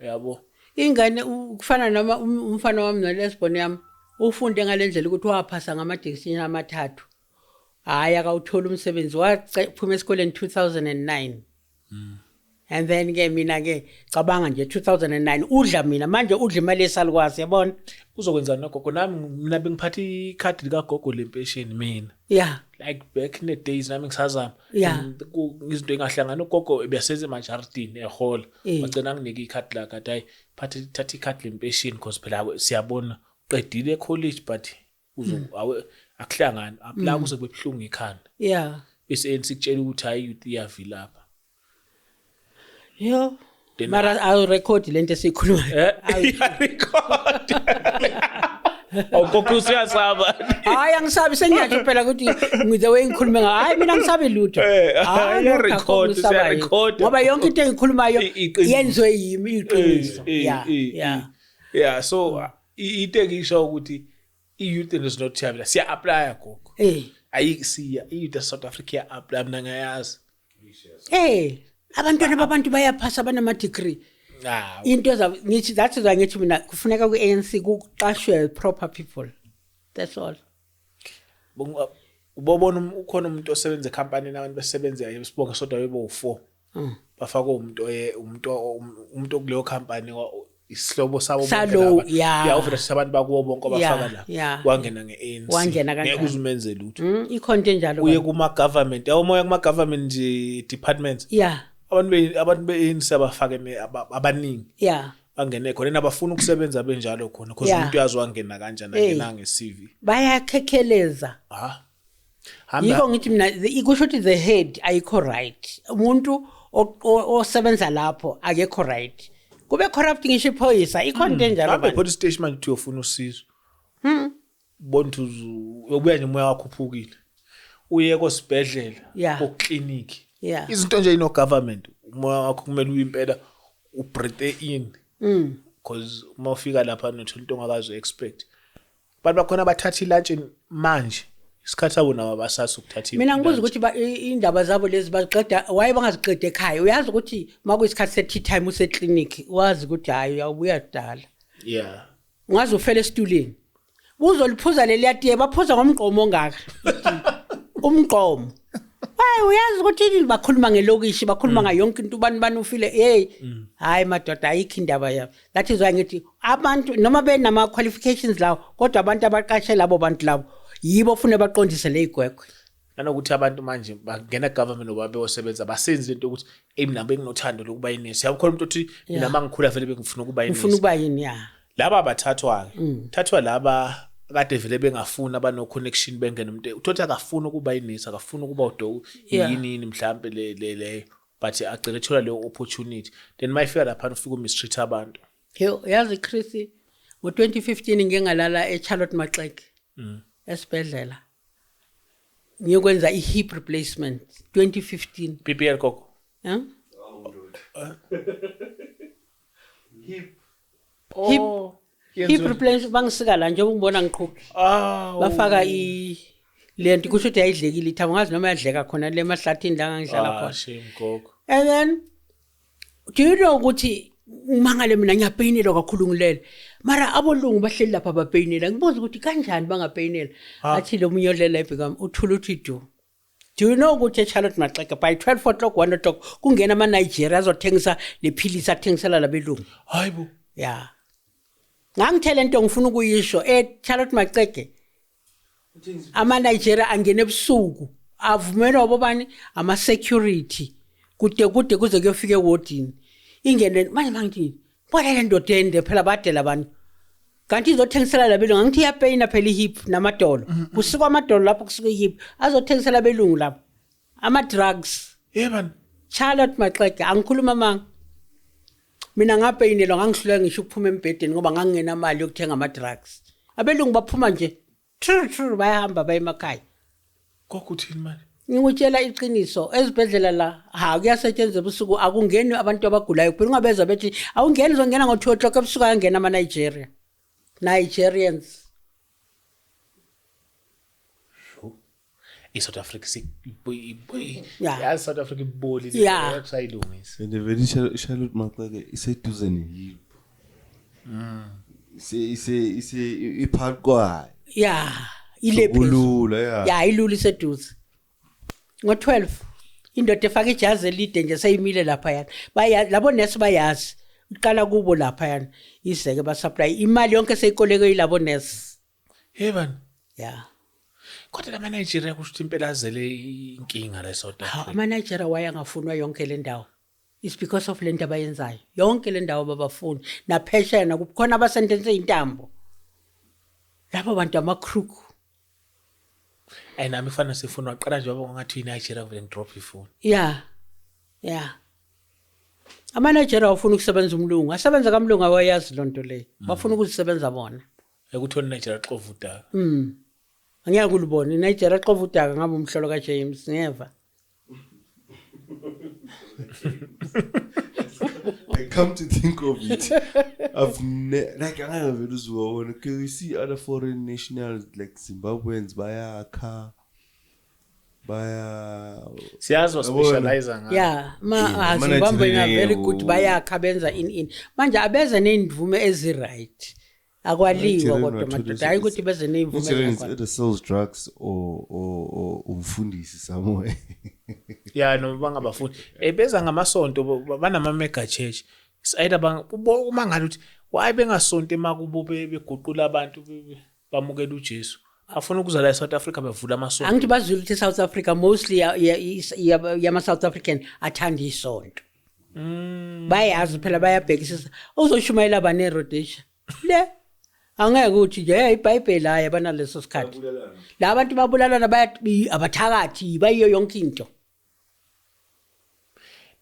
Yabo. Ingane kufana noma umfana wami nolesbon yami ufunde ngalendlela ukuthi waphasa ngama-diction amathathu. Hhayi, akawuthola umsebenzi, waphuma esikoleni 2009. And then ke mina ke cabanga nje 2009 udla mina manje udla imali esalukwazi, yabona. Kuzokwenzani nogogo nami, mina bengiphatha ikhadi likagogo lempesheni mina. Like back in the days nami ngisazama. Izinto engahlangana ugogo ebesenze emajaridini ehola. Wagcina nginike ikhadi lakhe, athi hayi, phatha, thatha ikhadi lempesheni because phela siyabona uqedile e-college, but uzo awe akuhlangani, apply kuze kube buhlungu ikhanda. Bese ANC kutshela ukuthi hayi, youth iyavilapha. Yo. Then Mara awu-record lento esiyikhulumayo. Iyarecord. Awugogo usiyasaba. Hayi, angisabi, sengiyatsho phela ukuthi the way ngikhulume ngayo, hayi, mina angisabi lutho. Hayi, iyarecord, lokhu akukho ngisabayo. siyarecord. Ngoba yonke into engikhulumayo Iqiniso. yenziwe yimi, iqiniso. Yeah, so into engisho ukuthi i-youth is not siyavela, siya-applya gogo. Ayisiya i-youth ya South Africa iya-applya, mina ngiyayazi. Abantwana babantu bayaphasa banama-degree. Ah, Into ngithi that's why ngithi mina kufuneka ku-ANC kuqashwe proper people, that's all. Ubobona ukhona umuntu osebenza ekhampanini, abantu basebenza sibonge sodwa bebe u4, bafake umuntu oye umuntu okuleyo company isihlobo sabo bonke Salo, laba. yeah. Yeah, uvela abantu bakubo bonke abafaka la, wangena nge-ANC, Wangena kanjani? ngeke uze umenze lutho. Ikhona into enjalo. Uye kuma-government, yabo, moya kuma-government nje departments, abantu be-ANC abafake abaningi bangene khona, and abafuna ukusebenza benjalo khona because umuntu uyazi wangena kanjani, angena nge-CV. Bayakhekheleza. Ha, hamba. Yikho ngithi mina kusho ukuthi the head ayikho right, umuntu osebenza lapho akekho right, kube corrupt, ngisho iphoyisa ikhona into enjalo Hambe bantu. police station manje uthi uyofuna usizo, ubona ukuthi uyobuya nje umoya wakho uphukile, uye kosibhedlela, koklinikhi, izinto nje ino-government, umoya wakho kumele uyimpela ubreathe in, because uma ufika lapha nothola into ongakazi expect. Abantu bakhona bathatha ilantshi manje, isikhathi sabo nabo abasasi ukuthatha Mina ngibuza ilantshi. ukuthi indaba zabo lezi baziqeda waye bangaziqedi ekhaya? Uyazi ukuthi uma kuyisikhathi se-tea time useklinikhi, wazi ukuthi hhayi, uyawubuya kudala. Ungaze ufele esitulini, uzoliphuza leliya tiye, baphuza ngomgqomo ongaka umgqomo. Hayi, uyazi ukuthi yini, bakhuluma ngelokishi, bakhuluma ngayo yonke into, ubani bani ufile. Hey, hayi madoda, ayikho indaba yabo. That is why ngithi abantu noma benama-qualifications lawo, kodwa abantu abaqashe labo bantu labo yibo fune baqondise le y'gwegwe. Nanokuthi abantu manje bangena government ngoba beyosebenza, basenzi lento ukuthi eyi, mina benginothando lokuba yinesi, yabo, khona umuntu othi mina uma ngikhula vele bengifuna ukuba Ngifuna yinesi. ukuba yini, ya. Laba abathathwa-ke, thathwa laba kade vele bengafuni, abano-connection, bengene. Umuntu uthothi akafuni ukuba yinesi, akafuni ukuba udo yini yini mhlampe le leyo, but agcine ethola leyo opportunity, then uma ifika laphana ufike umistreat abantu. Yo, yazi Chris, ngo-2015 ngike ngalala eCharlotte Maxeke esibhedlela ngiyokwenza i-hip replacement 2015. BBL gogo. Huh? Oh, Hip replacement, bangisika la njengoba ngibona ngiqhuba. Ah, Bafaka i lento, kusho ukuthi yayidlekile ithambo, ngazi noma yadleka khona le mahlathini la ngangihlala ah, khona. Shame gogo. And then do you know ukuthi ngimangale mina, ngiyapeyinelwa kakhulu ngilele, mara abolungu bahleli lapha bapeyinela, ngibuza ukuthi kanjani bangapeyinela, athi lo munye odlela ebhekami uthula uthi du. Do you know ukuthi eCharlotte Maxeke by 12 o'clock, 1 o'clock kungena ama-Nigeria azothengisa le philisi athengisela labelungu? Hayi bo. Ya, ngangithele into ngifuna ukuyisho eCharlotte Maxeke. Ama-Nigeria angena ebusuku, avumelwa bobani? Ama-security, kude kude kuze kuyofika ewodini. Ingene manje, mangithi bona le ndoda ende phela, badela abantu, kanti izothengisela labelungu. Angithi iyapeyina phela i-hip namadolo, kusikwa amadolo lapho, kusuka i-hip, azothengisela abelungu lapho ama-drugs. Yebani. Charlotte Maxeke, angikhuluma manga mina, ngapeyinelwa, ngangihluleka ngisho ukuphuma embhedeni ngoba ngangingenamali yokuthenga ama-drugs. Abelungu baphuma nje true true, bayahamba baye emakhaya. Gogo, uthini manje? Ngikutshela iqiniso, ezibhedlela la, ha, kuyasetshenzwa ebusuku, akungeni abantu abagulayo kuphela. Ungabezwa bethi awungeni, uzongena ngo-2 o'clock ebusuku, ayangena ama-Nigeria, Nigerians. I-South Africa Yeah. yazi, South Africa ibolile. Kusayilungisa. And vele Charlotte Maxeke iseduze ne-hip, ise iphakathi kwayo. Ya, ile phezulu. Kulula, ya. Ya, ilula, iseduze. Ngo-12 indoda efaka ijazi elide nje seyimile laphayana. Baya labo nesi, bayazi iqala kubo laphayana, izeke basupply imali yonke seyikoleke yilabo nesi. Yebani. Ya. Kodwa lama Nigeria kusho ukuthi impela azele inkinga la eSouth Hawu, Africa. ama-Nigeria waye angafunwa yonke le ndawo. It's because of le nto abayenzayo, yonke le ndawo babafuni. Naphesheya nakukhona abasentense intambo labo bantu, ama-crook. Ayi, nami kufana sifuna waqala nje baba ngathi iNigeria, vele ngidrop ifoni. Ya, ama-Nigeria awufuna ukusebenza umlungu, asebenza kamlungu, awayazi loo nto leyo, bafuna ukuzisebenza bona. Ekuthi iNigeria xova udaka. Angeke ulibone iNigeria xova udaka, ngabe umhlolo kaJames ngeva. I come to think of it, I've like angeke vele uzuwabona. Okay, we see other foreign nationals like Zimbabweans bayakha, baya Siyazi Yabona. specialize ngayo. Ya, ma Yeah, ah, Zimbabwe ama-Nigerian na very good, bayakha, benza in manje abeze ney'mvume ezi-right, akwaliwa. Nigerian Kodwa wathole madoda, hayi ukuthi beze ney'mvume Nigerians zakhona. either sells drugs or umfundisi somewhere. Ya, noma bangabafuni. Beza ngamasonto, banama mega church. It's either uma ngathi ukuthi why bengasonto emakubo, beguqula abantu, bamukela uJesu. Afuna ukuza la eSouth Africa bevula amasonto. Angithi bazwile ukuthi i-South Africa mostly yama-South African athanda isonto. Bayazi phela, bayabhekisisa uzoshumayela bane-Rhodesia le, angeke uthi nje, "Hey, iBhayibheli." Hayi, abanaleso sikhathi la bantu babulalana, abathakathi, bayiyo yonke into.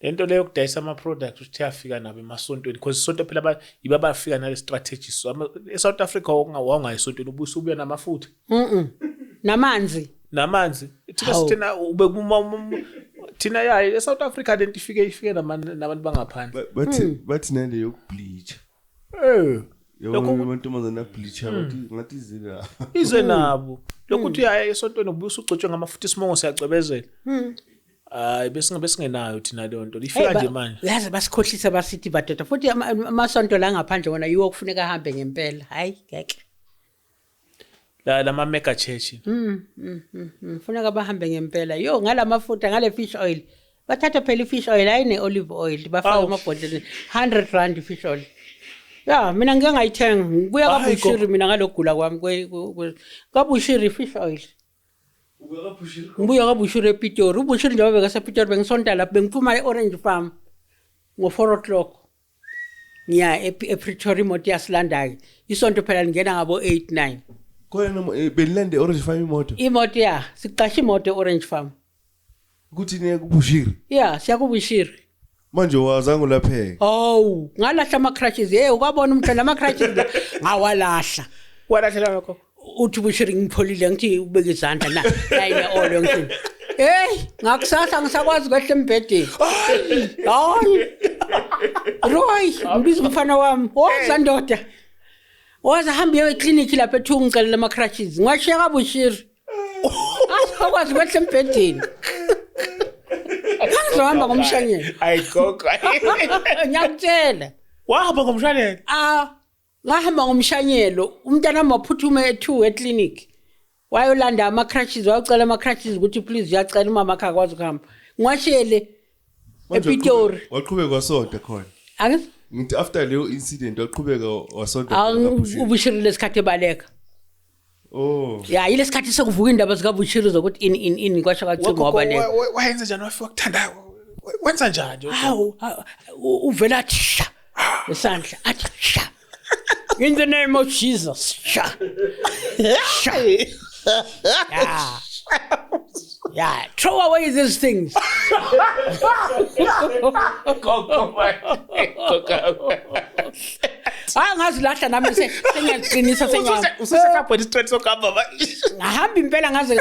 Lento leyo yokudayisa ama-products ukuthi yafika nabo emasontweni, because isonto phela yibo abafika nale strategy. So, e-South Africa wawungayi esontweni ubuye usubuya namafutha. Namanzi. Namanzi. Thina Hawu. thina ube thina ya e-South Africa lento ifike nabantu bangaphandle. Bathi nale yokubleach. Eh. Yabona, Lokho- amantombazane ableacha, bathi ngathi izile. Ize nabo lokhu uthi uyaya esontweni ubuye usugcotshwe ngamafutha, isimongo siyacwebezela. Hayi, besingenayo thina leyo nto, ifika Hey, nje manje. Yazi basikhohlisa, basithi badoda futhi amasonto la ngaphandle wona yiwo kufuneka ahambe ngempela, hayi ngeke. La lama mega church. Funeka bahambe ngempela, yo, ngalamafutha, ngale fish oil. Bathatha phela i-fish oil, hayi, ne-olive oil, bafake Awu. emabhodleleni, 100 rand i-fish oil. Ya, mina ngike ngayithenga, ngibuya Hayi, kaBushiri mina ngalokugula kwami kaBushiri i-fish oil. Ngibuya kaBushiri ePitori, uBushiri njengoba bekasePitori, bengisonta lapho, bengiphuma e-Orange Farm ngo-4 o'clock, ngiya ePretoria, imoto iyasilandayo, isonto phela lingena ngabo-8, 9. Khona noma benilande Orange Farm imoto. Imoto, ya, siqashe imoto e-Orange Farm. Kuthi niye kuBushiri. Ya, siyakuBushiri. Manje wazange ulapheke. Oh, ngalahla ama-crutches. Hey, ukwabona umntwana ama-crutches la, ngawalahla. Walahlela lokho. Uthi Bushiri ngipholile, ngithi ubeke izandla na layine olo, ngithi hey, ngakusasa ngisakwazi kwehla embhedeni. Hayi Roy, ngibiza umfana wami, woza ndoda, woza, hambe uye eklinikhi lapha ethu, ngicelela ama-crutches, ngiwashiya kaBushiri, asakwazi kwehla embhedeni, ngizohamba ngomshanyelo. Hayi gogo. Ngiyakutshela. Wahamba ngomshanyelo. Ah, ngahamba ngomshanyelo, umntana wami waphuthuma e-2 eklinikhi, wayolanda ama-crutches, wayocela ama-crutches ukuthi please, uyacela umama akhe akwazi ukuhamba, ngiwashiyele Manje ePitori. Waqhubeka wasonta khona. Ngithi after leyo incident waqhubeka wasonta khona kaBushiri. UBushiri lesikhathi ebaleka. Oh. Ya, ile sikhathi sekuvuka indaba zikaBushiri zokuthi in in in kwasho kwathi ngoba le. Wayenza njani wafika kuthanda? Wenza njani nje? Hawu, uvela athi sha esandla athi sha. In the name of Jesus. Sha. Sha. Yeah. Yeah, throw away these things. Gogo gogo. Hayi ngazilahla nami sengiyaziqinisa sengiyahamba. Ususekapho isitraight sokuhamba manje. Ngahamba impela ngaze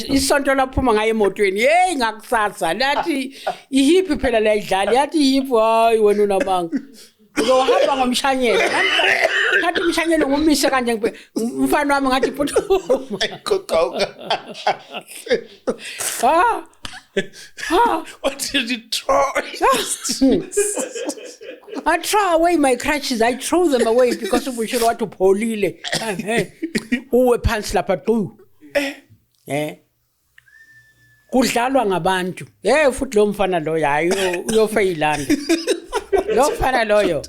isonto laphuma ngaye emotweni. Hey ngakusasa lathi ihiphi phela layidlala yathi ihiphi hayi wena unamanga. Uzohamba ngomshanyelo. Ngathi umshanyelo ngumise kanje umfana wami ngathi phuthuma. Gogo. Ah. Ah. What did you throw? I throw away my crutches. I throw them away because ubushiro wathi upholile. Uwe phansi lapha du. Eh. Kudlalwa ngabantu. Hey futhi lo mfana lo hayi uyofeyilanda. Lo mfana loyo.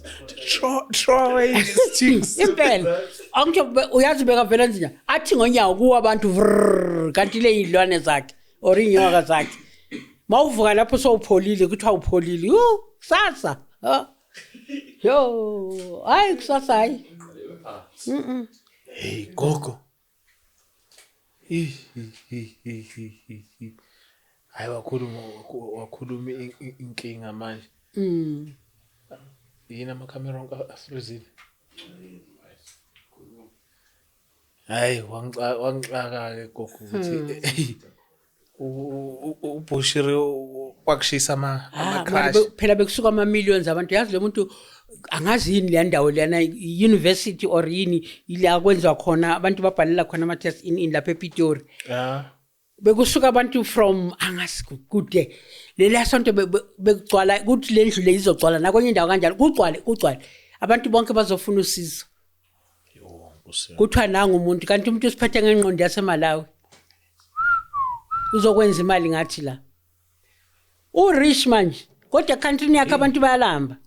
Throw away these things. Impela. Angitsho uyazi beka vele nje athi ngonyawo kuwa abantu vrrr, kanti le izilwane zakhe or inyoka zakhe. Mawuvuka lapho sowupholile kuthiwa upholile. Yo kusasa. Ha. Yo, hayi kusasa hayi. Hey gogo. Hayi wakhuluma inkinga manje. Yini amakhamera onke afreezile? Hayi wangixaka ke gogo ukuthi uBushiri kwakushisa ama-crash. Phela bekusuka ama-millions abantu. Yazi lo muntu angazi yini le ndawo lena university or yini ila kwenziwa khona abantu babhalela khona ama-test in lapha ePitori. Bekusuka abantu from angazi kude leliya sonto bekugcwala kuthi le ndlu le izogcwala nakwenye indawo kanjalo kugcwale abantu bonke bazofuna usizo. Kuthiwa nangu umuntu kanti umuntu usiphethe ngengqondo yaseMalawi. Uzokwenza imali ngathi la. U-rich manje kodwa ekhantrini yakhe abantu bayalamba.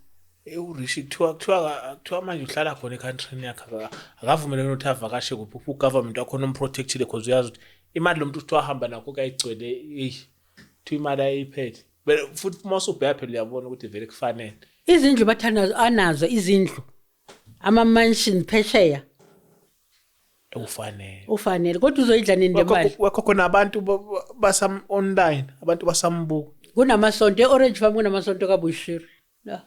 U-rich kuthiwa manje uhlala khona ekhantrini yakhe akavumelene ukuthi avakashe kuphi ugovernment wakhona umprotectile because uyazi ukuthi imali lo muntu kuthiwa ahamba nakho kayigcwele kuthiwa imali ayiphethe. Futhi uma usubheka phela uyabona ukuthi vele kufanele. Izindlu bathanda anazo izindlu. Ama-mansion phesheya. Ufanele. Kodwa uzoyidla nini le mali? Wakho khona abantu basam online, abantu basambuka. Kunamasonto e-Orange Farm kunamasonto kaBushiri. La.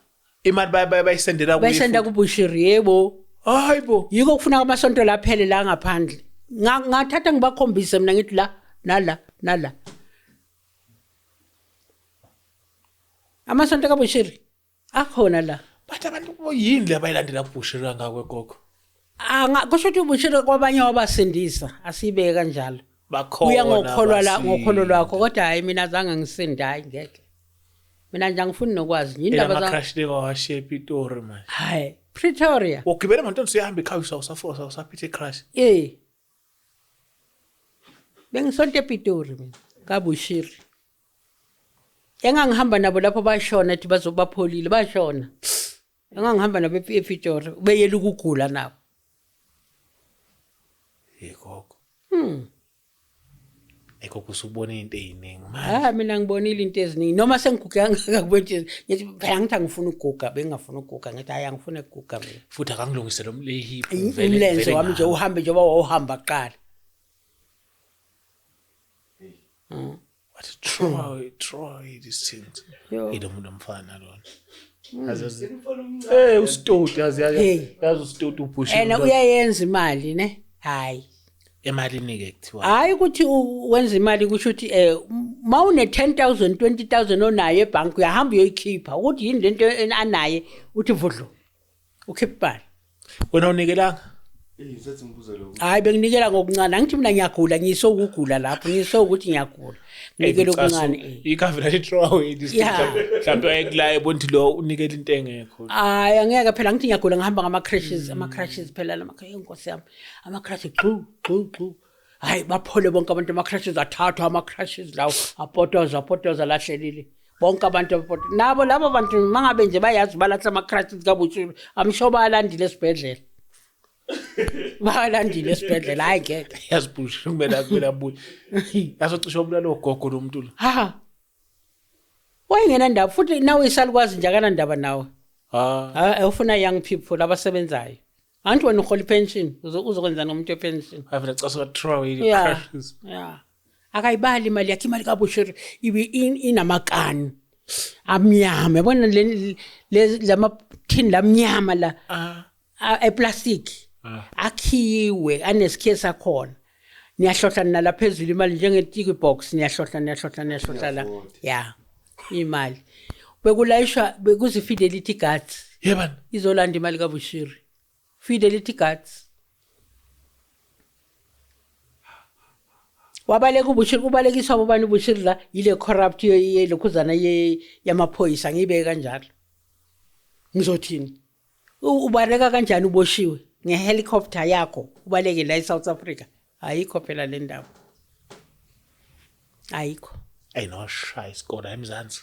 Imali bayisendela kuye. Bayisenda kuBushiri yebo. Hayibo. Yiko kufuna amasonto la phele la ngaphandle. Ngathatha ngibakhombise mina ngithi la nala nala. Amasonto kaBushiri akhona la. Bathi abantu yini le abayilandela kuBushiri kangaka gogo? Kusho ukuthi uBushiri kwabanye wabasindisa asibeke kanjalo. Bakhona. Uya ngokholwa la ngokholo lwakho kodwa hayi mina azange ngisinde hayi ngeke. Mina nje angifuni nokwazi indaba za crash le washiya ePitori manje. Hayi Pretoria. Ugibela mantoni usuyahamba ekhaya usafosa usaphethe crash. Eh. Bengisonto ePitori mina kaBushiri. Engangihamba nabo lapho bashona ethi bazobapholile bashona. Engangihamba nabo ePitori beyela ukugula nabo. Gogo. Gogo usubone into eziningi manje. Ah mina ngibonile into eziningi noma sengiguge kangaka kubonje ngithi phela ngithi angifuni ukuguga bengingafuni ukuguga ngithi hayi angifuni ukuguga mina. Futhi akangilungisele umlehip vele umlenze wami nje uhambe njengoba wawuhamba kuqala. What try these things. Ilo muntu omfana lona. Azazi. Usitoti yazi usitoti uphusha. Ena uyayenza imali ne? Hayi. Emalini ke kuthiwa. Hayi ukuthi wenza imali kusho ukuthi mawune 10,000 20,000 onayo ebank uyahamba uyoyikhipha ukuthi yini lento anaye uthi vudlo. Ukhipha imali. Wena unikelanga? Ngisathi ngibuza lokho. Hayi benginikela ngokuncane angithi mina ngiyagula ngisokugula lapho ngisokuthi ngiyagula. Nginikela okuncane. Ikhavela li throw away this thing. Mhlawumbe ayekulaye bona ukuthi lo unikela into engekho. Hayi angeke phela ngithi ngiyagula ngihamba ngama crashes ama crashes phela lama inkosi yami. Ama crashes gxu gxu gxu. Hayi baphole bonke abantu ama crashes athathwa ama crashes lawo apotoza lahlelile. Bonke abantu abapoto nabo labo bantu mangabe nje bayazi balahla ama crashes kaBushiri. I'm sure bayalandile esibhedlela. Bawalandile esibhedlela, hayi ngeke. Yazi Bushiri kumele abuye. Yazocishe wabulala ogogo lo muntu lo. Ha. Wayengenandaba futhi nawe isalukwazi nje akanandaba nawe. Ah. Ha, ufuna young people abasebenzayo. Anti wena uhola ipension, uzokwenza nomuntu wepension. Avele casuka throw away your crashes. Yeah. Akayibali imali yakhe, imali kaBushiri ibe inamakani amnyama. Yabona le lamathini lamnyama la Ah. eplastic. Akhiwe anesikhiye sakhona. Niyahlohla nala phezulu imali njenge ticky box, niyahlohla niyahlohla niyahlohla la. Yeah. Imali. Bekulayishwa bekuzi Fidelity Guards. Yebani. Izolanda imali kaBushiri. Fidelity Guards. Wabaleka uBushiri, ubalekiswa bobani uBushiri la ile corrupt yelokhuzana yamaphoyisa, ngiyibeke kanjalo. Ngizothini? Ubaleka kanjani uboshiwe ngehelicopter yakho ubaleke la eSouth Africa? Ayikho phela le ndaba. Ayikho. Ey no shaya isikole eMzansi.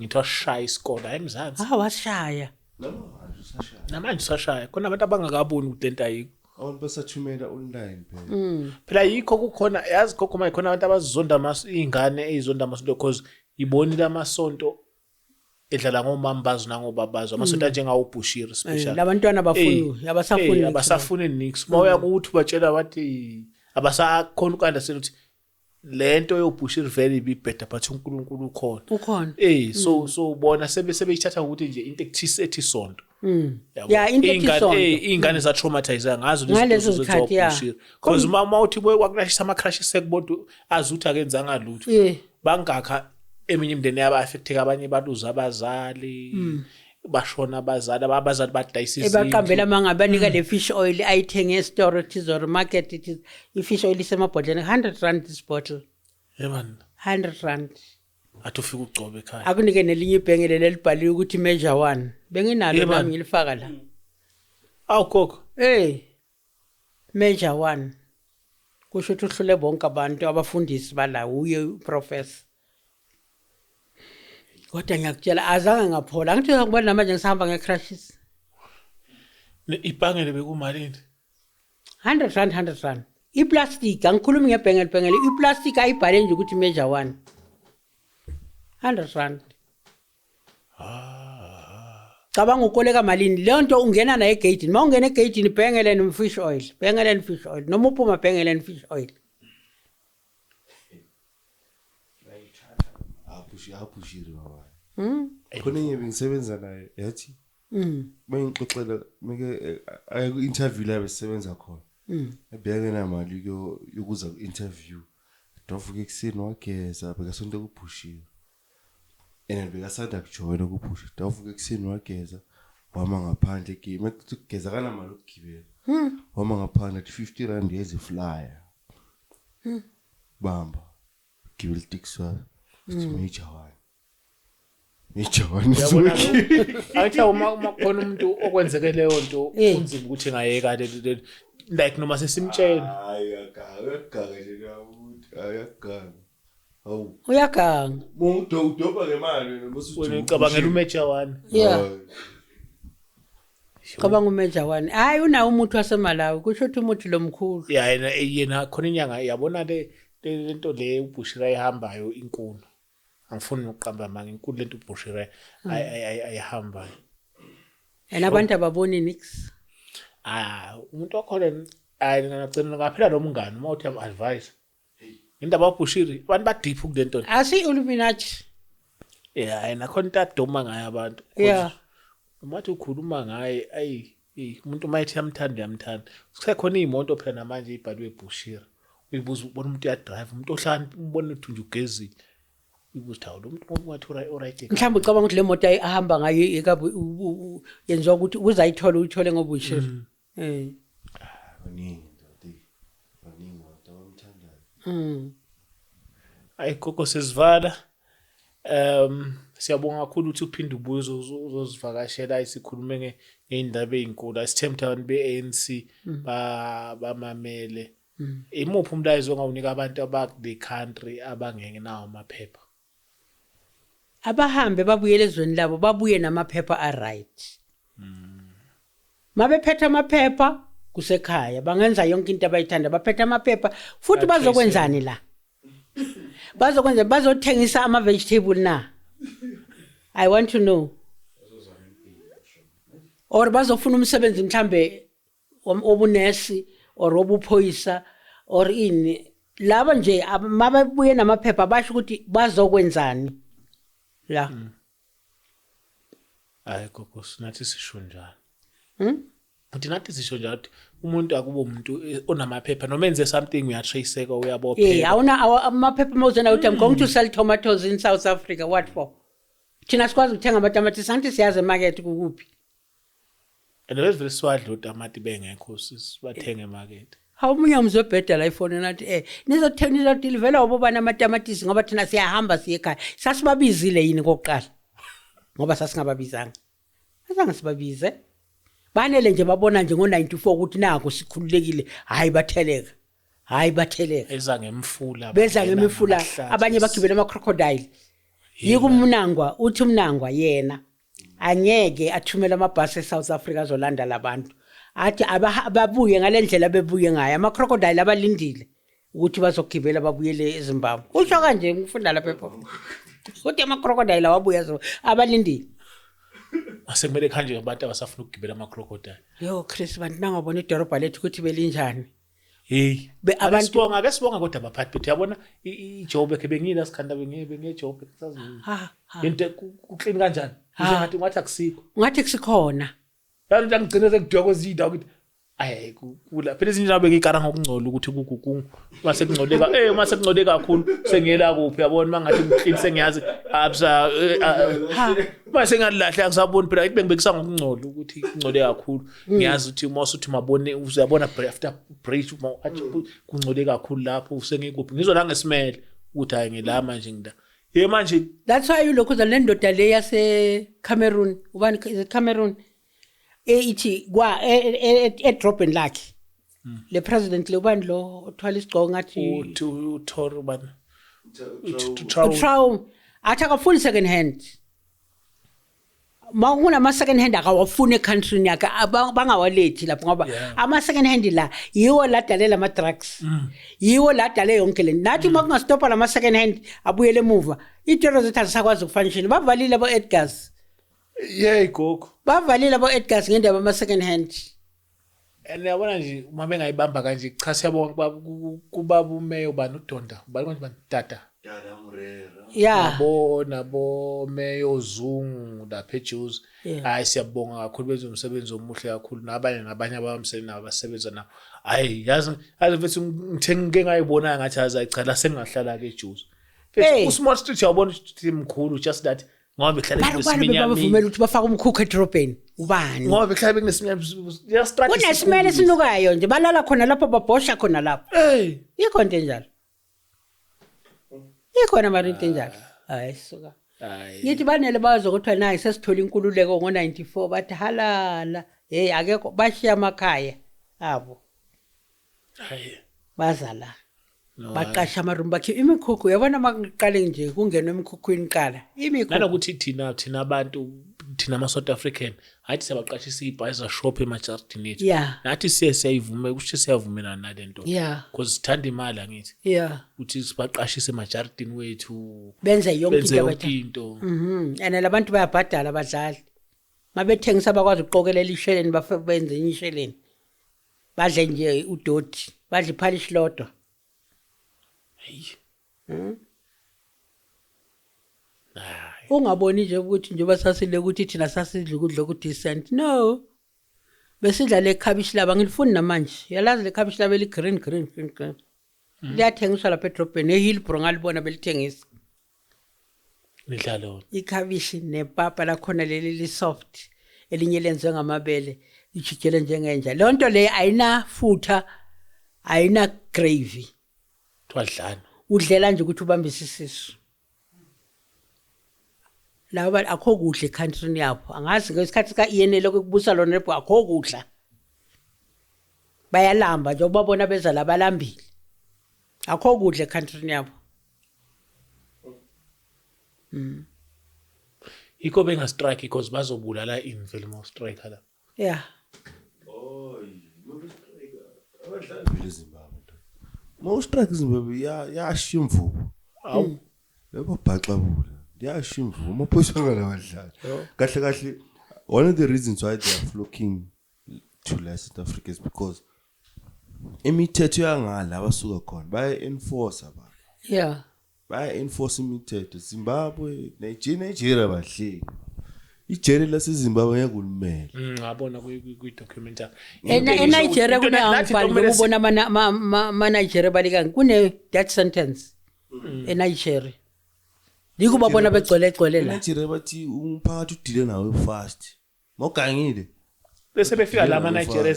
Ngithi washaya isikole eMzansi. Ah, washaya. Namanje usashaya. Namanje usashaya. Khona abantu abangakaboni ukuthi lento ayikho. Abantu basathumela online phela. Phela yikho kukhona, yazi gogo maye khona abantu abazonda iy'ngane ey'zonda amasonto because ibonile amasonto edlala ngomama bazo nangobabazo. Amasonto anjengawo uBushiri special. Labantwana abafuni, abasafuni. Abasafuni nix. Mawuya kuthi batshela bathi abasakhona uku-understand ukuthi lento yoBushiri vele ibibheda but uNkulunkulu ukhona. Ukhona. So bona sebeyithatha ukuthi nje into ekuthise ethi sonto. Yabo. Yeah, into ethi sonto. Iy'ngane za-traumatize ngazo Ngalezo zikhathi, yeah. Because uma uthi wakurashisa ama-crashes sekubona azi ukuthi akenzanga lutho. Bangakha eminye imindeni yabo affecteka, abanye baluza abazali, bashona abazali, abazali badayisa izindlu. Ebaqambela manga banika le fish oil ayithenge esitoro Tizor market, it is i-fish oil isemabhodleni 100 rand this bottle. Yebani. 100 rand. Athi ufika ugcobe ekhaya. Akunike nelinye ibhengele lelibhaliwe ukuthi measure 1. Benginalo Yebani. nami ngilifaka la. Awu gogo. Measure 1. Kusho ukuthi uhlule bonke abantu abafundisi bala uye uprofessor. Kodwa ngiyakutshela azange ngaphola. Angithi ngikubona namanje ngisahamba ngecrashes. Ibhangele bekumalini? 100 rand, 100 rand. Iplastic, angikhulumi ngebhengele bhengele. Iplastic ayibhale nje ukuthi measure 1. 100 rand. Cabanga ukoleka malini. Leyo nto ungena nayo egeyidini. Uma ungena egeyidini bhengele no-fish oil. Bhengele no-fish oil. Noma uphuma bhengele no-fish oil. Abushiri baba. Khona enye bengisebenza naye yathi bengixoxela meke aye ku-interview la besebenza khona. Ebekenamali yokuza ku-interview. Wavuka ekuseni wageza bekasonto kuBushiri. And bekasanda kujoyina kuBushiri. Wavuka ekuseni wageza wama ngaphandle game. Mekuthi kugeza kanamali yokugibela. Wama ngaphandle athi 50 rand yezi flyer. Bamba. Gibela itaxi wakhe. Uthi major one. Major one. Uyabona athi uma khona umuntu okwenzeke leyo nto kunzima ukuthi engayeka like noma sesimtshela. Hayi uyaganga nje umuntu. Uyaganga. Hawu. Uyaganga. Umuntu udoba ngemali wena bese Wena ucabangela uMajor 1. Yeah. Cabanga uMajor 1. Hayi unawo umuthi waseMalawi, kusho ukuthi umuthi lomkhulu. Yeah, yena khona inyanga yabona le lento le uBushiri ayihambayo inkulu. Angifuni ukuqamba manga inkulu lento uBushiri ayihambayo. And abantu ababoni nix. Ah, umuntu wakhona hayi ngagcina ngaphela lo mngani uma uthi advise. Indaba kaBushiri abantu badeep kulento. Asi Illuminati. Yeah, yena khona into adoma ngayo abantu. Yeah. Uma uthi ukhuluma ngaye ayi umuntu mayethi yamthanda yamthanda. Kusekhona imoto phela namanje ibhalwe Bushiri. Uyibuza ubona umuntu uyadrive, umuntu ohlala umbona ukuthi nje ugezile. Uyibuza hawu lo muntu ungathi alright. Mhlawumbe ucabanga ukuthi le moto ahamba ngayo yenziwa ukuthi ukuze ayithole uyithole ngoBushiri. Baningi ndoda. Baningi abantu abamthandayo. Ayi gogo sesivala. Siyabonga kakhulu ukuthi uphinde ubuye uzozivakashela isikhulume ngeindaba ezinkulu. Asithembe abantu beANC bamamele. Imuphi umlayezo ongawunika abantu abakule country abangenawo amaphepha? Abahambe babuyele ezweni labo, babuye namaphepha a right. Mabephethe amaphepha Kusekhaya bangenza yonke into abayithanda, baphethe amaphepha futhi bazokwenzani la? Bazokwenza, bazothengisa ama-vegetable na? I want to know. Or bazofuna umsebenzi mhlambe obunesi or obuphoyisa or ini. Laba nje mababuye namaphepha basho ukuthi bazokwenzani la. Hayi gogo, nathi sisho njalo. Futhi nathi sisho njalo ukuthi umuntu akube umuntu onamaphepha, noma enze something uyatraceka, uyabopheka. Awuna amaphepha mawuzena uthi I'm going to sell tomatoes in South Africa, what for? Thina sikwazi ukuthenga amatamatisi, angithi siyazi emakethe kukuphi. And bevele siwadla utamati bengekho, sibathenge emakethe. Hawu, omunye umzobheda la ifonini athi nizothenga, nizodilivela obobani amatamatisi ngoba thina siyahamba siye ekhaya. Sasibabizile yini kokuqala? Ngoba sasingababizanga. Azange sibabize. Banele nje babona nje ngo-94 ukuthi naku sikhululekile, hayi batheleka. Hayi batheleka. Eza ngemfula. Beza ngemifula, abanye bagibela ama-crocodile. Yiko uMnangwa, uthi uMnangwa yena angeke athumele amabhasi eSouth Africa azolanda labantu. Athi ababuye ngalendlela bebuye ngayo, ama-crocodile abalindile ukuthi bazogibela babuyele eZimbabwe. Usho kanje, ngifunda lapha ephepha. Uthi ama-crocodile awabuya abalindile. Asekumele kanje abantu abasafuna ukugibela ama-crocodile. Yo Chris, bantu nangabona idorobha lethu ukuthi belinjani. Hey, abantu sibonga, ake sibonga kodwa abaphathi bethu. Yabona iJoburg bengila sikhanda bengiye eJoburg sazi. Into kuclean kanjani? Ngathi ungathi akusikho. Ungathi kusikhona. Yazi ngigcine sekudwa kwezindawo ukuthi ayi kula phela izinto bengikara ngokungcola ukuthi kugugu mase kungcoleka mase kungcole kakhulu sengiyela kuphi, yabona mangathi ngiclean sengiyazi absa mase ngalilahle angisaboni phela bengibekisa ngokungcola ukuthi kungcole kakhulu. Ngiyazi ukuthi uma usuthi mabone uzuyabona after bridge uma kungcole kakhulu lapho sengikuphi, ngizona ngesimele ukuthi hayi ngila manje ngida ye manje. That's why ulokhu le ndoda le yase Cameroon, ubani is it Cameroon, ithi kwa edrobheni lakhe le president le ubani lo othwala isigqoko ngathi uThor ubani Traum, athi akafuni second hand. Ma kunama second hand akawafuni ecountryni yakhe, bangawalethi lapho ngoba ama second hand la yiwo ladalela ama drugs, yiwo ladale yonke le. Nathi uma kungastopa lama second hand abuyele emuva, itoro zethu azisakwazi ukufunction. Bavalile abo Edgars. Yey gogo, bavalile abo Edgars ngendaba ama second hand. And yabona nje uma bengayibamba kanje, cha siyabonga kubaba uMeyo bani uDonda ubani konje bani Dada Yeah. Nabo Meyo Zungu lapha eJozi. Hayi siyabonga kakhulu, benza umsebenzi omuhle kakhulu nabanye nabanye abamsebenzi nabo abasebenza nabo. Hayi yazi mfethu ngithe ngike ngayibona ngathi azi cha la sengahlala ke eJozi. Mfethu uSmall Street uyabona ukuthi mkhulu, just that ngoba behlale kunesiminyaminya. Bavumela ukuthi bafake umkhukhu edrobheni. Ubani? Ngoba behlale kunesiminyaminya. Kunesimele esinukayo nje, balala khona lapho, babhosha khona lapho. Hey, ikhona into enjalo. Ikhona mara into enjalo. Hayi suka. Ngithi banele bazokuthiwa nayi sesithola inkululeko ngo-94 bathi halala. Hey akekho, bashiya amakhaya abo. Hayi. Bazala. Baqasha amaroom bakhe imikhukhu, uyabona makuqale nje kungenwe emikhukhwini qala. Imikhukhu. Nanokuthi thina abantu thina ama South African hathi siyabaqashisa ibhayiza shop emajardini ethu. Nathi siye siyayivume ukuthi siyavumelana nalento. Because sithanda imali angithi. Ukuthi sibaqashise emajardini wethu. Benze yonke into. And labantu bayabhadala abadlali. Mabethengisa bakwazi ukuqokelela isheleni bafike benze isheleni. Badle nje udoti, badle iphalishi lodwa. Hey. Ungaboni nje ukuthi njengoba sasile ukuthi thina sasidla ukudla okudecent. No. Besidla le cabbage laba ngilifuni namanje. Yalazi le cabbage laba eli green green green green. Liyathengiswa lapha edrobheni eHillbrow ngalibona belithengisa. Nidla lona. Ikhabishi nepapa lakhona leli li soft elinye lenziwe ngamabele ijikele njengenja. Le nto le ayina futha, ayina gravy. Twadlana. Udlela nje ukuthi ubambise isisu. Laba akho kudla ecountryni yabo. Angazi ngesikhathi ka ENL lokubusa lona lapho akho kudla. Bayalamba nje ubabona beza labalambile. Akho kudla ecountryni yabo. Yikho benga strike because bazobulala invele mo strike la. Yeah. Oh, Abadlali eZimbabwe. Ma ustrike iZimbabwe yashiya imvubu. Awu. Yababhaxabula. Yashiya imvubu. Amaphoyisa ngalabadlali. Kahle kahle one of the reasons why they are flocking to la South Africa is because imithetho yangala abasuka khona baya enforce ba. Baya enforce imithetho Zimbabwe, Nigeria badleki. Ijele laseZimbabwe ngeke ulimele. Ngabona kwi-documentary. ENigeria kune-angifani noma ubona ama-Nigeria baleka kune-death sentence eNigeria. Yikho babona begcwele gcwele la. ENigeria bathi umphakathi udile nawe fast. Mawugangile. Bese befika la ama-Nigeria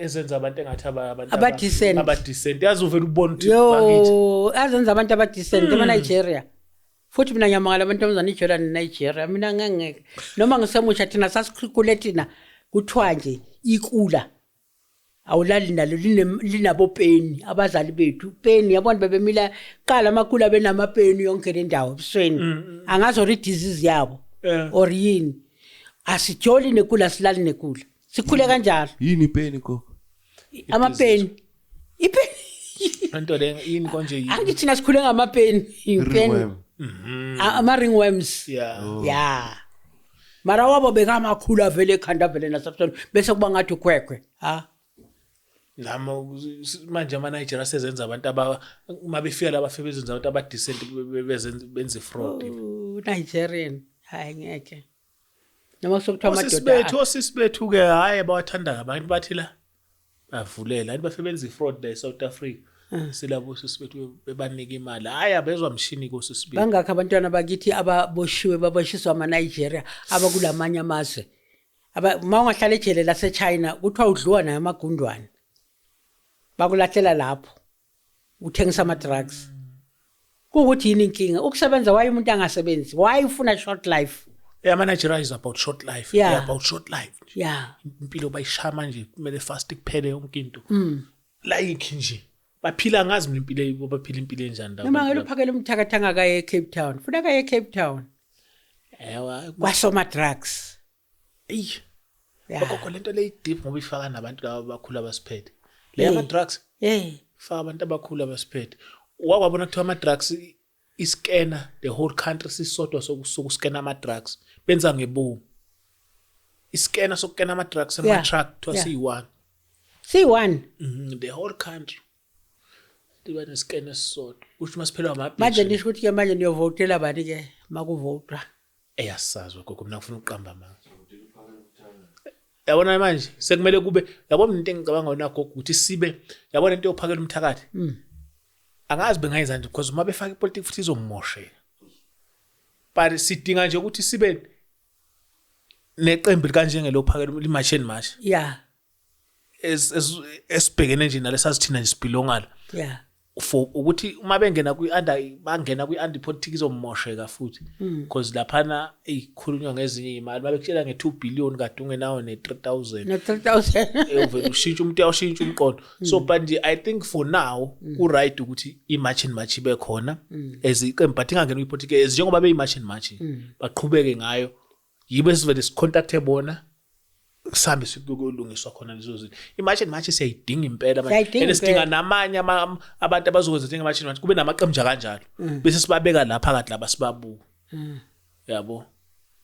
ezenza abantu engathi abantu Aba-decent. aba-decent. Yazi uvele ubone ukuthi bakithi. Yo, azenza abantu aba-decent ema-Nigeria. Futhi mina ngiyamangala amantombazane ijola neNigeria. Mina ngeke. Noma ngisemusha thina sasikhule thina kuthiwa nje ikula. Awulali nalo linabopeni abazali bethu. Peni yabona bebemila qala amakula benamapeni yonke le ndawo ebusweni. Angazi or i-disease yabo or yini. Asijoli nekula silali nekula. Sikhule kanjalo. Yini ipeni gogo? Amapeni. Ipeni. Lento le yini konje yini? Angithi thina sikhule ngamapeni. Ipeni. Ringworm. Ama-ringworms. Yeah. Ya. Mara wabo bekamakhulu avele ekhanda avele nasebusweni bese kuba ngathi ukhwekhwe. Ha. Nami manje ama-Nigeria sezenza abantu aba uma befika la bafike bezenza abantu aba-decent benze fraud. Oh, Nigerian. Hayi ngeke. Noma sokuthiwa Osisi amadoda. bethu osisi bethu ke hayi bawathanda abantu bathi la bavulela abantu bafike benze fraud la eSouth Africa. Silabo osisi bethu bebanika imali. Hayi abezwa mshini kosisi bethu. Bangakho abantwana bakithi ababoshiwe baboshiswa ama-Nigeria abakulamanye amazwe. Aba uma ungahlala ejele lase-China kuthiwa udliwa nayo amagundwane. Bakulahlela lapho. Uthengisa ama-drugs. Kuwukuthi yini inkinga? Ukusebenza why umuntu angasebenzi? Why ufuna short life? Yeah, ama-Nigeria is about short life. Yeah. They're about short life. Yeah. Impilo bayishaya manje kumele fast kuphele yonke into. Like nje baphila ngazi mina impilo yibo baphila impilo enjani la. Noma ngeke uphakele umthakathi angakaye eCape Town. Funa kaye eCape Town. Ewa. Kwasoma drugs. Eyi. Yeah. Gogo lento le deep ngoba ifaka nabantu laba abakhulu abasiphethe. Le ama drugs ifaka abantu abakhulu abasiphethe. Wakwabona kuthiwa ama drugs iscanner the whole country sisodwa sokuscanner ama drugs benza ngebomu. Iscanner sokukena ama drugs ama truck kuthiwa siyi-1. Siyi-1. The whole country. Liba nescanner esisodwa. Kusho masiphelwa amabhishi. Manje nisho ukuthi ke manje niyovotela bani ke makuvotwa. Eyasazi gogo mina ngifuna ukuqamba amanga. Yabona manje sekumele kube yabona into engicabanga yona gogo ukuthi sibe yabona into yophakela umthakathi. Angazi bengayenza nje because uma befaka ipolitiki futhi izomosheka. But sidinga nje ukuthi sibe neqembu kanjenge lophakela iMarch and March. Yeah. Esibhekene nje nalesazithina nje sibhilongala. Yeah. For ukuthi uma bengena kwi-under bangena kwi-under politics izomosheka futhi because laphana eyikhulunywa ngezinye imali babekutshela nge-2 billion kade ungenawo ne-3000 No 3000. uvele ushintshe umuntu uyawushintsha umqondo. So but nje I think for now ku-right ukuthi i-March and March ibe khona as iqembu but ingangeni kwi-politics as njengoba beyi-March and March baqhubeke ngayo yibo esivele sicontacte bona sihambe siyolungiswa khona lezo zinto. I-March and March siyayidinga impela manje. Siyayidinga And sidinga impela. namanye abantu abazokwenza njenge-March and March kube namaqembu nje kanjalo bese sibabeka la phakathi laba sibabuka. Yabo.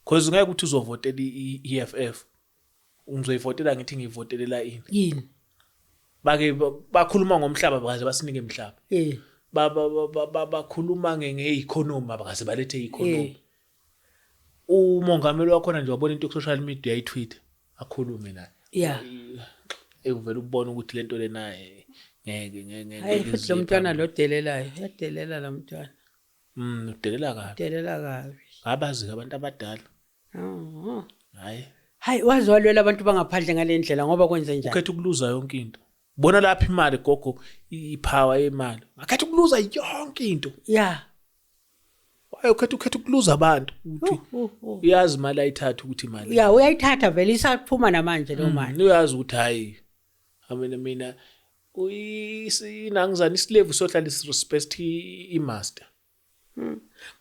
Because ngeke ukuthi uzovotela i-EFF. Ngizoyivotela ngithi ngiyivotelela ini. Yini? Bake bakhuluma ngomhlaba bakaze basinike imhlaba. Bakhuluma nge-economy bakaze balethe i-economy. Umongameli wakhona nje wabona into ku-social media ayi-tweet akhulume naye. Yeah. Uvele ubone ukuthi lento lena ngeke ngeke. Hayi futhi lo mntwana lo delelayo, uyadelela lo mntwana. Udelela kabi. Delela kabi. Ngabazi abantu abadala. Oh. Hayi. Hayi wazi walwela abantu bangaphandle ngale ndlela ngoba kwenze njani? Ukhetha ukuluza yonke into. Bona lapha imali gogo ipower yemali. Akhetha ukuluza yonke into. Yeah. Waye ukhetha ukuluza abantu ukuthi uyazi imali ayithatha ukuthi imali. Yeah, uyayithatha vele isaphuma namanje lo mali. Uyazi ukuthi hayi mina uyinangizana islave sohlala isrespect imaster.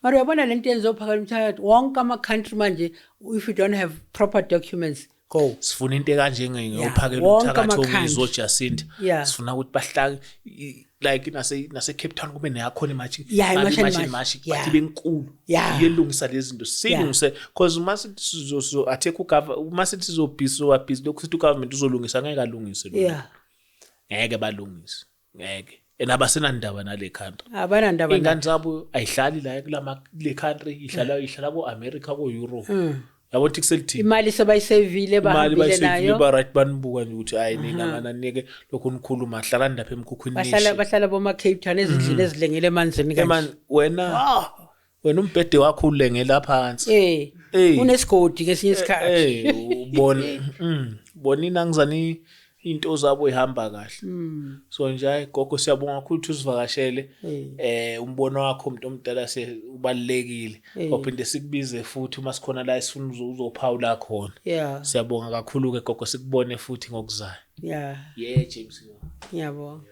Mara uyabona lento yenziwa phakathi umthakathi wonke ama country manje if you don't have proper documents Go. Sifuna into ekanje ngeyophakela Wonke umthakathi ama-country. omizojacinta. Sifuna ukuthi bahlake like nase Cape Town kube neyakhona imarch. Yeah, i-March and and March. March, but ibe nkulu, iyelungisa lezi zinto, siyilungise, because uma sithi sizo attack ugovernment, uma sithi sizobhizi, sizobhizi lokhu, sithi ugovernment uzolungisa, ngeke alungise lo. Ngeke balungise, ngeke, and abasenandaba nale country. Abanandaba. Iy'ngane zabo ayihlali la kule country, ihlala ko-America, ko-Europe, yabo ukuthi kuselithini. Imali sebayisevile, Imali bahambile bayisevile, nayo. Ba-right, banibuka nje ukuthi hayi, nina mananike lokhu nikhuluma, hlalani lapha emkhukhwini. Bahlala Nishe. bahlala boma Cape Town ezindlini ezilengele emanzini Eh man, kanje. wena umbhede wakho ulengela phansi. Unesigodi ngesinye isikhathi. Ubona bona inangizani into zabo ihamba kahle. So nje hayi gogo, siyabonga kakhulu ukuthi usivakashele. Umbono wakho, umuntu omdala, ubalulekile. Ophinde sikubize futhi uma sikhona la esifuna uzophawula khona. Siyabonga kakhulu ke gogo, sikubone futhi ngokuzayo. Yeah, James. Ngiyabonga.